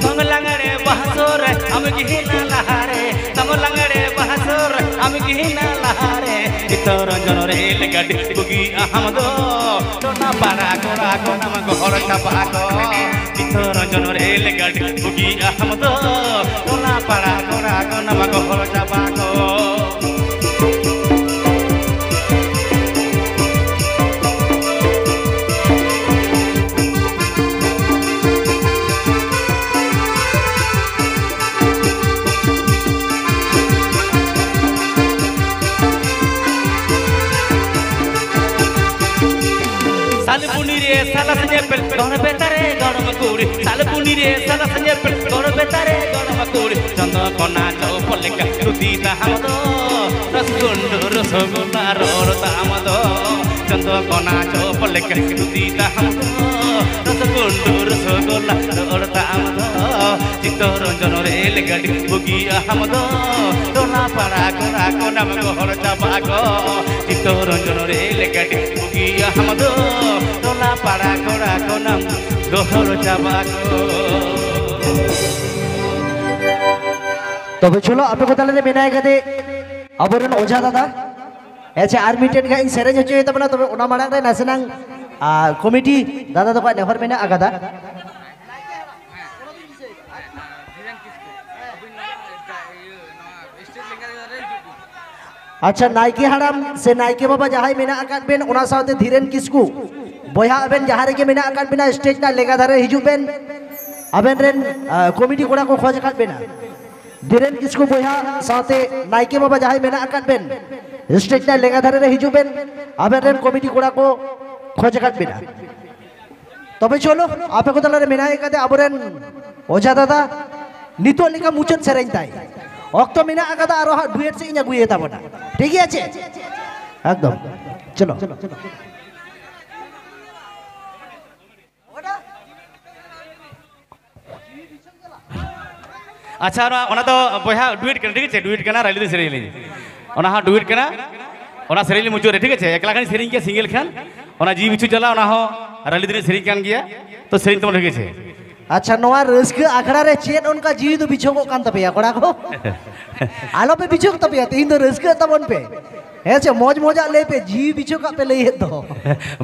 ᱫᱚᱝ ᱞᱟᱜᱽᱲᱮ ᱵᱟᱦᱟ ᱥᱚᱦᱨᱟᱭ ᱟᱢ ᱜᱮ ᱦᱮᱱᱟ ᱞᱟᱦᱟᱨᱮ, ᱫᱚᱝ ᱞᱟᱜᱽᱲᱮ ᱵᱟᱦᱟ ᱥᱚᱦᱨᱟᱭ ᱟᱢ ᱜᱮ ᱦᱮᱱᱟ ᱞᱟᱦᱟᱨᱮ᱾ ᱪᱤᱛᱛᱚᱨᱚᱧᱡᱚᱱ ᱨᱮᱞ ᱜᱟᱹᱰᱤ ᱵᱩᱜᱤ ᱟᱦᱟᱢ ᱫᱚ, ᱴᱚᱞᱟ ᱯᱟᱲᱟ ᱠᱚᱲᱟ ᱠᱚ ᱱᱟᱢ ᱜᱚᱦᱚᱲ ᱪᱟᱵᱟ ᱠᱚ᱾ ᱪᱤᱛᱛᱚᱨᱚᱧᱡᱚᱱ ᱨᱮᱞ ᱜᱟᱹᱰᱤ ᱵᱩᱜᱤ ᱟᱦᱟᱢ ᱫᱚ, ᱴᱚᱞᱟ ᱯᱟᱲᱟ ᱠᱚᱲᱟ ᱠᱚ ᱱᱟᱢ ᱜᱚᱦᱚᱲ ᱪᱟᱵᱟ ᱠᱚ᱾ ᱥᱟᱞᱵᱩᱱᱤ ᱨᱮ ᱥᱟᱞᱟᱥ ᱧᱮᱯᱮᱞ ᱜᱚᱲ ᱵᱮᱛᱟᱨᱮ ᱜᱚᱲᱚᱢ ᱠᱩᱲᱤ, ᱥᱟᱞᱵᱩᱱᱤ ᱨᱮ ᱥᱟᱞᱟᱥ ᱧᱮᱯᱮᱞ ᱜᱚᱲ ᱵᱮᱛᱟᱨᱮ ᱜᱚᱲᱚᱢ ᱠᱩᱲᱤ᱾ ᱪᱚᱸᱫᱚ ᱠᱚᱱᱟ ᱪᱚᱯ ᱞᱮᱠᱟ ᱛᱩᱫᱤ ᱛᱟᱦᱟᱢ ᱫᱚ, ᱨᱚᱥᱜᱩᱱᱰᱩ ᱨᱚᱥᱜᱩᱞᱞᱟ ᱨᱚᱲ ᱛᱟᱢ ᱫᱚ᱾ ᱪᱚᱸᱫᱚ ᱠᱚᱱᱟ ᱪᱚᱯ ᱞᱮᱠᱟ ᱛᱩᱫᱤ ᱛᱟᱦᱟᱢ ᱫᱚ, ᱨᱚᱥᱜᱩᱱᱰᱩ ᱨᱚᱥᱜᱩᱞᱞᱟ ᱨᱚᱲ ᱛᱟᱢ ᱫᱚ᱾ ᱪᱤᱛᱛᱚᱨᱚᱧᱡᱚᱱ ᱨᱮᱞ ᱜᱟᱹᱰᱤ ᱵᱩᱜᱤ ᱟᱦᱟᱢ ᱫᱚ, ᱴᱚᱞᱟ ᱯᱟᱲᱟ ᱠᱚᱲᱟ ᱠᱚ ᱱᱟᱢ ᱜᱚᱦᱚᱲ ᱪᱟᱵᱟ ᱠᱚ᱾ ᱪᱤᱛᱛᱚᱨᱚᱧᱡᱚᱱ ᱨᱮᱞ ᱜᱟᱹᱰᱤ ᱵᱩᱜᱤ ᱟᱦᱟᱢ ᱫᱚ, ᱴᱚᱞᱟ ᱯᱟᱲᱟ ᱠᱚᱲᱟ ᱠᱚ ᱱᱟᱢ ᱜᱚᱦᱚᱲ ᱪᱟᱵᱟ ᱠᱚ᱾ ᱛᱚᱵᱮ ᱪᱚᱞᱚ, ᱟᱯᱮ ᱠᱚ ᱛᱟᱞᱟᱨᱮ ᱢᱮᱱᱟᱭ ᱠᱟᱫᱮ ᱟᱵᱚᱨᱮᱱ ᱚᱡᱷᱟ ᱫᱟᱫᱟ᱾ ᱟᱪᱪᱷᱟ, ᱟᱨ ᱢᱤᱫᱴᱮᱱ ᱜᱟᱱ ᱤᱧ ᱥᱮᱨᱮᱧ ᱦᱚᱪᱚᱭ ᱛᱟᱵᱚᱱᱟ, ᱛᱚᱵᱮ ᱚᱱᱟ ᱢᱟᱲᱟᱝ ᱨᱮ ᱱᱟᱥᱮᱱᱟᱝ, ᱟ, ᱠᱚᱢᱤᱴᱤ ᱫᱟᱫᱟ ᱛᱟᱠᱚᱣᱟᱜ ᱱᱮᱦᱚᱨ ᱢᱮᱱᱟᱜ ᱟᱠᱟᱫᱟ᱾ ᱟᱪᱪᱷᱟ, ᱱᱟᱭᱠᱮ ᱦᱟᱲᱟᱢ ᱥᱮ ᱱᱟᱭᱠᱮ ᱵᱟᱵᱟ ᱡᱟᱦᱟᱸᱭ ᱢᱮᱱᱟᱜ ᱟᱠᱟᱫ ᱵᱮᱱ, ᱚᱱᱟ ᱥᱟᱶᱛᱮ ᱫᱷᱤᱨᱮᱱ ᱠᱤᱥᱠᱩ ᱵᱚᱭᱦᱟ, ᱟᱵᱮᱱ ᱡᱟᱦᱟᱸ ᱨᱮᱜᱮ ᱢᱮᱱᱟᱜ ᱟᱠᱟᱫ ᱵᱮᱱᱟ, ᱥᱴᱮᱡᱽ ᱨᱮᱱᱟᱜ ᱞᱮᱸᱜᱟ ᱫᱷᱟᱨᱮ ᱦᱤᱡᱩᱜ ᱵᱮᱱ᱾ ᱟᱵᱮᱱ ᱨᱮᱱ, ᱟ, ᱠᱚᱢᱤᱴᱤ ᱠᱚᱲᱟ ᱠᱚ ᱠᱷᱚᱡᱽ ᱟᱠᱟᱫ ᱵᱮᱱᱟ᱾ ᱫᱷᱤᱨᱮᱱ ᱠᱤᱥᱠᱩ ᱵᱚᱭᱦᱟ ᱥᱟᱶᱛᱮ ᱱᱟᱭᱠᱮ ᱵᱟᱵᱟ ᱡᱟᱦᱟᱸᱭ ᱢᱮᱱᱟᱜ ᱟᱠᱟᱫ ᱵᱮᱱ, ᱥᱴᱮᱡᱽ ᱨᱮᱱᱟᱜ ᱞᱮᱸᱜᱟ ᱫᱷᱟᱨᱮ ᱨᱮ ᱦᱤᱡᱩᱜ ᱵᱮᱱ᱾ ᱟᱵᱮᱱ ᱨᱮᱱ ᱠᱚᱢᱤᱴᱤ ᱠᱚᱲᱟ ᱠᱚ ᱠᱷᱚᱡᱽ ᱟᱠᱟᱫ ᱵᱤᱱᱟ᱾ ᱛᱚᱵᱮ ᱪᱚᱞᱚ, ᱟᱯᱮ ᱠᱚ ᱛᱟᱞᱟᱨᱮ ᱢᱮᱱᱟᱭ ᱠᱟᱫᱮ ᱟᱵᱚᱨᱮᱱ ᱚᱡᱷᱟ ᱫᱟᱫᱟ, ᱱᱤᱛᱚᱜ ᱞᱮᱠᱟ ᱢᱩᱪᱟᱹᱫ ᱥᱮᱨᱮᱧ ᱛᱟᱭ᱾ ᱚᱠᱛᱚ ᱢᱮᱱᱟᱜ ᱟᱠᱟᱫᱟ, ᱟᱨᱚ ᱦᱟᱸᱜ ᱰᱩᱭᱮᱴ ᱥᱮᱫ ᱤᱧ ᱟᱹᱜᱩᱭᱮ ᱛᱟᱵᱚᱱᱟ᱾ ᱴᱷᱤᱠ ᱜᱮᱭᱟ ᱪᱮ? ᱮᱠᱫᱚᱢ᱾ ᱪᱚᱞᱚ᱾ ᱟᱪᱪᱷᱟ, ᱚᱱᱟ, ᱚᱱᱟ ᱫᱚ ᱵᱚᱭᱦᱟ ᱰᱩᱭᱮᱴ ᱠᱟᱱᱟ, ᱴᱷᱤᱠ ᱟᱪᱷᱮ? ᱰᱩᱭᱮᱴ ᱠᱟᱱᱟ, ᱨᱟᱭᱞᱤ ᱫᱚ ᱥᱮᱨᱮᱧ ᱞᱤᱧ᱾ ᱚᱱᱟ ᱦᱚᱸ ᱰᱩᱭᱮᱴ ᱠᱟᱱᱟ, ᱚᱱᱟ ᱥᱮᱨᱮᱧ ᱞᱤᱧ ᱢᱩᱪᱟᱹᱫ ᱨᱮ, ᱴᱷᱤᱠ ᱟᱪᱷᱮ? ᱮᱠᱞᱟ ᱠᱷᱟᱱ ᱥᱮᱨᱮᱧ ᱜᱮᱭᱟ, ᱥᱤᱝᱜᱮᱞ ᱠᱷᱟᱱ ᱚᱱᱟ ᱡᱤᱣᱤ ᱵᱤᱪᱷᱩ ᱡᱟᱞᱟ, ᱚᱱᱟ ᱦᱚᱸ ᱨᱟᱭᱞᱤ ᱫᱚ ᱥᱮᱨᱮᱧ ᱠᱟᱱ ᱜᱮᱭᱟ᱾ ᱛᱚ ᱥᱮᱨᱮᱧ ᱛᱟᱵᱚᱱ, ᱴᱷᱤᱠ ᱟᱪᱷᱮ? ᱟᱪᱪᱷᱟ, ᱱᱚᱣᱟ ᱨᱟᱹᱥᱠᱟᱹ ᱟᱠᱷᱲᱟ ᱨᱮ ᱪᱮᱫ ᱚᱱᱠᱟ ᱡᱤᱣᱤ ᱫᱚ ᱵᱤᱪᱷᱳᱠᱚᱜ ᱠᱟᱱ ᱛᱟᱯᱮᱭᱟ, ᱠᱚᱲᱟ ᱠᱚ? ᱟᱞᱚᱯᱮ ᱵᱤᱪᱷᱳᱠ ᱛᱟᱯᱮᱭᱟ, ᱛᱮᱦᱮᱧ ᱫᱚ ᱨᱟᱹᱥᱠᱟᱹᱜ ᱛᱟᱵᱚᱱ ᱯᱮ᱾ ᱦᱮᱸ ᱪᱮ, ᱢᱚᱡᱽ ᱢᱚᱡᱟᱜ ᱞᱟᱹᱭ ᱯᱮ, ᱡᱤᱣᱤ ᱵᱤᱪᱷᱳᱠᱟᱜ ᱯᱮ ᱞᱟᱹᱭᱮᱫ ᱫᱚ᱾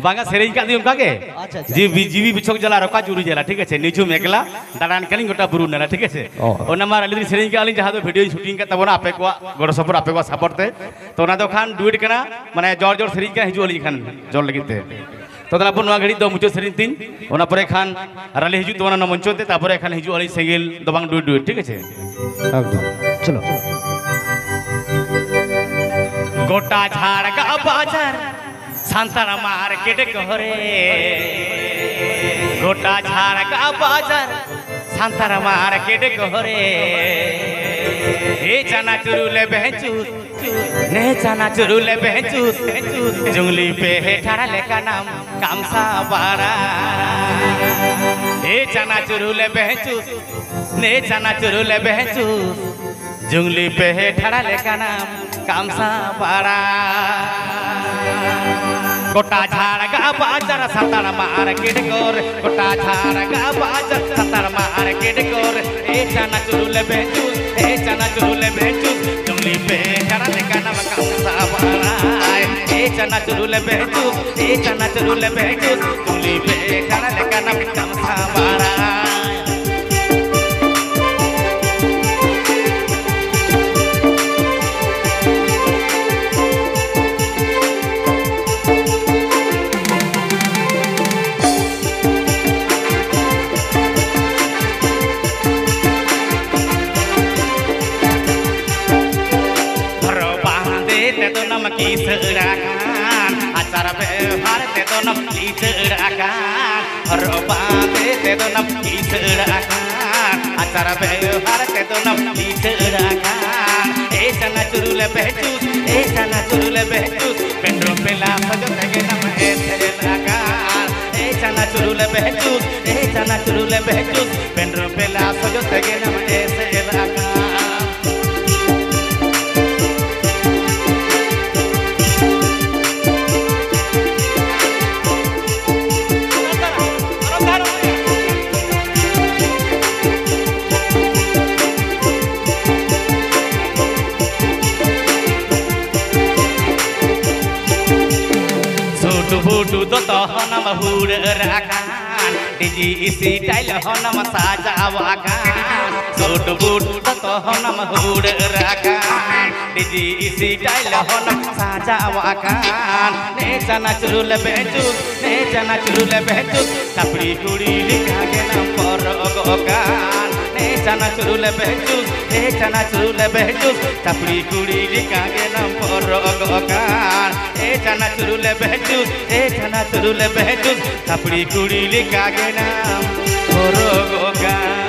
ᱵᱟᱝᱟ, ᱥᱮᱨᱮᱧ ᱠᱟᱜ ᱫᱚᱧ ᱚᱱᱠᱟ ᱜᱮ᱾ ᱟᱪᱪᱷᱟ, ᱟᱪᱪᱷᱟ, ᱡᱤᱣᱤ, ᱟᱪᱪᱷᱟ᱾ ᱡᱤᱣᱤ ᱵᱤᱪᱷᱳᱠ ᱡᱟᱞᱟ, ᱨᱚᱠᱟ ᱪᱩᱨᱩ ᱡᱟᱞᱟ, ᱴᱷᱤᱠ ᱟᱪᱷᱮ? ᱱᱤᱡᱷᱩᱢ ᱮᱠᱞᱟ ᱫᱟᱬᱟᱱ ᱠᱟᱹᱱᱟᱹᱧ ᱜᱚᱴᱟ ᱵᱩᱨᱩ ᱱᱟᱞᱟ, ᱴᱷᱤᱠ ᱟᱪᱷᱮ? ᱚ᱾ ᱚᱱᱟ ᱢᱟ ᱟᱹᱞᱤᱧ ᱞᱤᱧ ᱥᱮᱨᱮᱧ ᱠᱟᱜᱼᱟ ᱞᱤᱧ, ᱡᱟᱦᱟᱸ ᱫᱚ ᱵᱷᱤᱰᱤᱭᱳᱧ ᱥᱩᱴᱤᱝ ᱠᱟᱜ ᱛᱟᱵᱚᱱᱟ, ᱟᱯᱮ ᱠᱚᱣᱟᱜ ᱜᱚᱲᱚ ᱥᱚᱯᱚᱦᱚᱫ, ᱟᱯᱮ ᱠᱚᱣᱟᱜ ᱥᱟᱯᱳᱨᱴ ᱛᱮ᱾ ᱛᱚ ᱚᱱᱟ ᱫᱚ ᱠᱷᱟᱱ ᱰᱩᱭᱮᱴ ᱠᱟᱱᱟ, ᱢᱟᱱᱮ ᱡᱚᱨ ᱡᱚᱨ ᱥᱮᱨᱮᱧ ᱠᱟᱜ ᱦᱤᱡᱩᱜ ᱟᱹᱞᱤᱧ ᱠᱷᱟᱱ ᱡᱚᱨ ᱞᱟᱹᱜᱤᱫ ᱛᱮ᱾ ᱛᱚ ᱛᱟᱦᱞᱮ ᱟᱵᱚ ᱱᱚᱣᱟ ᱜᱷᱟᱹᱲᱤᱡ ᱫᱚ ᱢᱩᱪᱟᱹᱫ ᱥᱮᱨᱮᱧ ᱛᱤᱧ, ᱚᱱᱟ ᱯᱚᱨᱮ ᱠᱷᱟᱱ ᱨᱟᱞᱤ ᱦᱤᱡᱩᱜ ᱛᱟᱵᱚᱱᱟ ᱱᱚᱣᱟ ᱢᱚᱧᱪᱚ ᱛᱮ, ᱛᱟᱯᱚᱨᱮ ᱠᱷᱟᱱ ᱦᱤᱡᱩᱜ ᱟᱹᱞᱤᱧ ᱥᱮᱸᱜᱮᱞ ᱫᱚ ᱵᱟᱝ ᱰᱩᱭᱮᱴ ᱰᱩᱭᱮᱴ, ᱴᱷᱤᱠ ᱟᱪᱷᱮ? ᱮᱠᱫᱚᱢ᱾ ᱪᱚᱞᱚ᱾ ᱜᱚᱴᱟ ᱡᱷᱟᱲᱜᱨᱟᱢ ᱵᱟᱡᱟᱨ ᱥᱟᱱᱛᱟᱲ ᱢᱟᱨᱠᱮᱴ ᱠᱚᱨᱮ, ᱜᱚᱴᱟ ᱡᱷᱟᱲᱜᱨᱟᱢ ᱵᱟᱡᱟᱨ ᱥᱟᱱᱛᱟᱲ ᱢᱟᱨᱠᱮᱴ ᱠᱚᱨᱮ, ᱮ ᱪᱟᱱᱟᱪᱩᱨ ᱞᱮ ᱵᱮᱦᱪᱩᱨ, ᱱᱮ ᱪᱟᱱᱟᱪᱩᱨ ᱞᱮ ᱵᱮᱦᱪᱩᱨ, ᱡᱩᱝᱞᱤ ᱯᱮ ᱦᱮᱴᱟᱲ ᱞᱮᱠᱟᱱᱟᱢ ᱠᱟᱢᱥᱟ ᱵᱟᱲᱟ᱾ ᱮ ᱪᱟᱱᱟᱪᱩᱨ ᱞᱮ ᱵᱮᱦᱪᱩᱨ, ᱱᱮ ᱪᱟᱱᱟᱪᱩᱨ ᱞᱮ ᱵᱮᱦᱪᱩᱨ, ᱡᱩᱝᱞᱤ ᱯᱮ ᱦᱮᱴᱟᱲ ᱞᱮᱠᱟᱱᱟᱢ ᱠᱟᱢᱥᱟ ᱯᱟᱲᱟ᱾ ᱜᱚᱴᱟ ᱡᱷᱟᱲᱜᱨᱟᱢ ᱵᱟᱡᱟᱨ ᱥᱟᱱᱛᱟᱲ ᱢᱟᱨᱠᱮᱴ ᱠᱚᱨᱮ, ᱜᱚᱴᱟ ᱡᱷᱟᱲᱜᱨᱟᱢ ᱵᱟᱡᱟᱨ ᱥᱟᱱᱛᱟᱲ ᱢᱟᱨᱠᱮᱴ ᱠᱚᱨᱮ, ᱮ ᱪᱟᱱᱟᱪᱩᱨ ᱞᱮ ᱵᱮᱪᱩ, ᱮ ᱪᱟᱱᱟᱪᱩᱨ ᱞᱮ ᱵᱮᱪᱩ, ᱡᱩᱝᱞᱤ ᱯᱮ ᱡᱟᱲᱟ ᱞᱮᱠᱟᱱᱟᱢ ᱠᱟᱢᱥᱟ ᱯᱟᱲᱟ᱾ ᱮ ᱪᱟᱱᱟᱪᱩᱨ ᱞᱮ ᱵᱮᱪᱩ, ᱮ ᱪᱟᱱᱟᱪᱩᱨ ᱞᱮ ᱵᱮᱪᱩ, ᱡᱩᱝᱞᱤ ᱯᱮ ᱡᱟᱲᱟ ᱞᱮᱠᱟᱱᱟᱢ ᱠᱟᱢᱥᱟ ᱯᱟᱲᱟ᱾ ᱦᱚᱨᱚᱜ ᱵᱟᱸᱫᱮ ᱛᱮᱫᱚ ᱱᱟᱢ ᱠᱤᱥᱟᱹᱬ ᱟᱠᱟᱱ, ᱟᱪᱟᱨ ᱵᱮᱣᱦᱟᱨ ᱛᱮᱫᱚ ᱱᱚᱢ ᱞᱤᱪᱟᱹᱲ ᱟᱠᱟᱱ, ᱦᱚᱨᱚᱜ ᱵᱟᱸᱫᱮ ᱛᱮᱫᱚ ᱱᱚᱢ ᱠᱤᱥᱟᱹᱲ ᱟᱠᱟᱱ, ᱟᱪᱟᱨ ᱵᱮᱣᱦᱟᱨ ᱛᱮᱫᱚ ᱱᱚᱢ ᱞᱤᱪᱟᱹᱲ ᱟᱠᱟᱱ᱾ ᱮ ᱪᱟᱱᱟᱪᱩᱨ ᱞᱮ ᱵᱮᱦᱪᱩᱥ, ᱮ ᱪᱟᱱᱟᱪᱩᱨ ᱞᱮ ᱵᱮᱦᱪᱩᱥ, ᱯᱮᱱᱰᱨᱚᱢ ᱯᱮᱞᱟ ᱥᱚᱡᱚ ᱛᱮᱜᱮ ᱱᱚᱢ ᱮᱥᱮᱞ ᱟᱠᱟᱱ᱾ ᱮ ᱪᱟᱱᱟᱪᱩᱨ ᱞᱮ ᱵᱮᱦᱪᱩᱥ, ᱮ ᱪᱟᱱᱟᱪᱩᱨ ᱞᱮ ᱵᱮᱦᱪᱩᱥ, ᱯᱮᱱᱰᱨᱚᱢ ᱯᱮᱞᱟ ᱥᱚᱡᱚ ᱛᱮᱜᱮ ᱱᱚᱢ ᱮᱥᱮᱞ ᱟᱠᱟᱱ᱾ ᱥᱩᱴ ᱵᱩᱴ ᱫᱚᱛᱚ ᱦᱚᱱᱚᱢ ᱦᱩᱲᱟᱹᱨ ᱟᱠᱟᱱ, ᱰᱤᱡᱤ ᱤᱥᱤ ᱴᱟᱭᱤᱞ ᱦᱚᱱᱚᱢ ᱥᱟᱡᱟᱣ ᱟᱠᱟᱱ᱾ ᱥᱩᱴ ᱵᱩᱴ ᱫᱚᱛᱚ ᱦᱚᱱᱚᱢ ᱦᱩᱲᱟᱹᱨ ᱟᱠᱟᱱ, ᱰᱤᱡᱤ ᱤᱥᱤ ᱴᱟᱭᱤᱞ ᱦᱚᱱᱚᱢ ᱥᱟᱡᱟᱣ ᱟᱠᱟᱱ᱾ ᱱᱮ ᱪᱟᱱᱟᱪᱩᱨ ᱞᱮ ᱵᱮᱦᱪᱩᱥ, ᱱᱮ ᱪᱟᱱᱟᱪᱩᱨ ᱞᱮ ᱵᱮᱦᱪᱩᱥ, ᱪᱟᱯᱲᱤ ᱠᱩᱲᱤ ᱞᱮᱠᱟ ᱜᱮ ᱱᱟᱢ ᱯᱚᱨᱚᱜᱚᱜ ᱠᱟᱱ᱾ ᱱᱮ ᱪᱟᱱᱟᱪᱩᱨ ᱞᱮ ᱵᱮᱦᱪᱩᱥ, ᱱᱮ ᱪᱟᱱᱟᱪᱩᱨ ᱞᱮ ᱵᱮᱦᱪᱩᱥ, ᱪᱟᱯᱲᱤ ᱠᱩᱲᱤ ᱞᱮᱠᱟ ᱜᱮ ᱱᱟᱢ ᱯᱚᱨᱚᱜᱚᱜ ᱠᱟᱱ᱾ ᱮ ᱪᱟᱱᱟᱪᱩᱨ ᱞᱮ ᱵᱮᱦᱪᱩᱥ, ᱮ ᱪᱟᱱᱟᱪᱩᱨ ᱞᱮ ᱵᱮᱦᱪᱩᱥ, ᱪᱟᱯᱲᱤ ᱠᱩᱲᱤ ᱞᱮᱠᱟ ᱜᱮ ᱱᱟᱢ ᱯᱚᱨᱚᱜᱚᱜ ᱠᱟᱱ᱾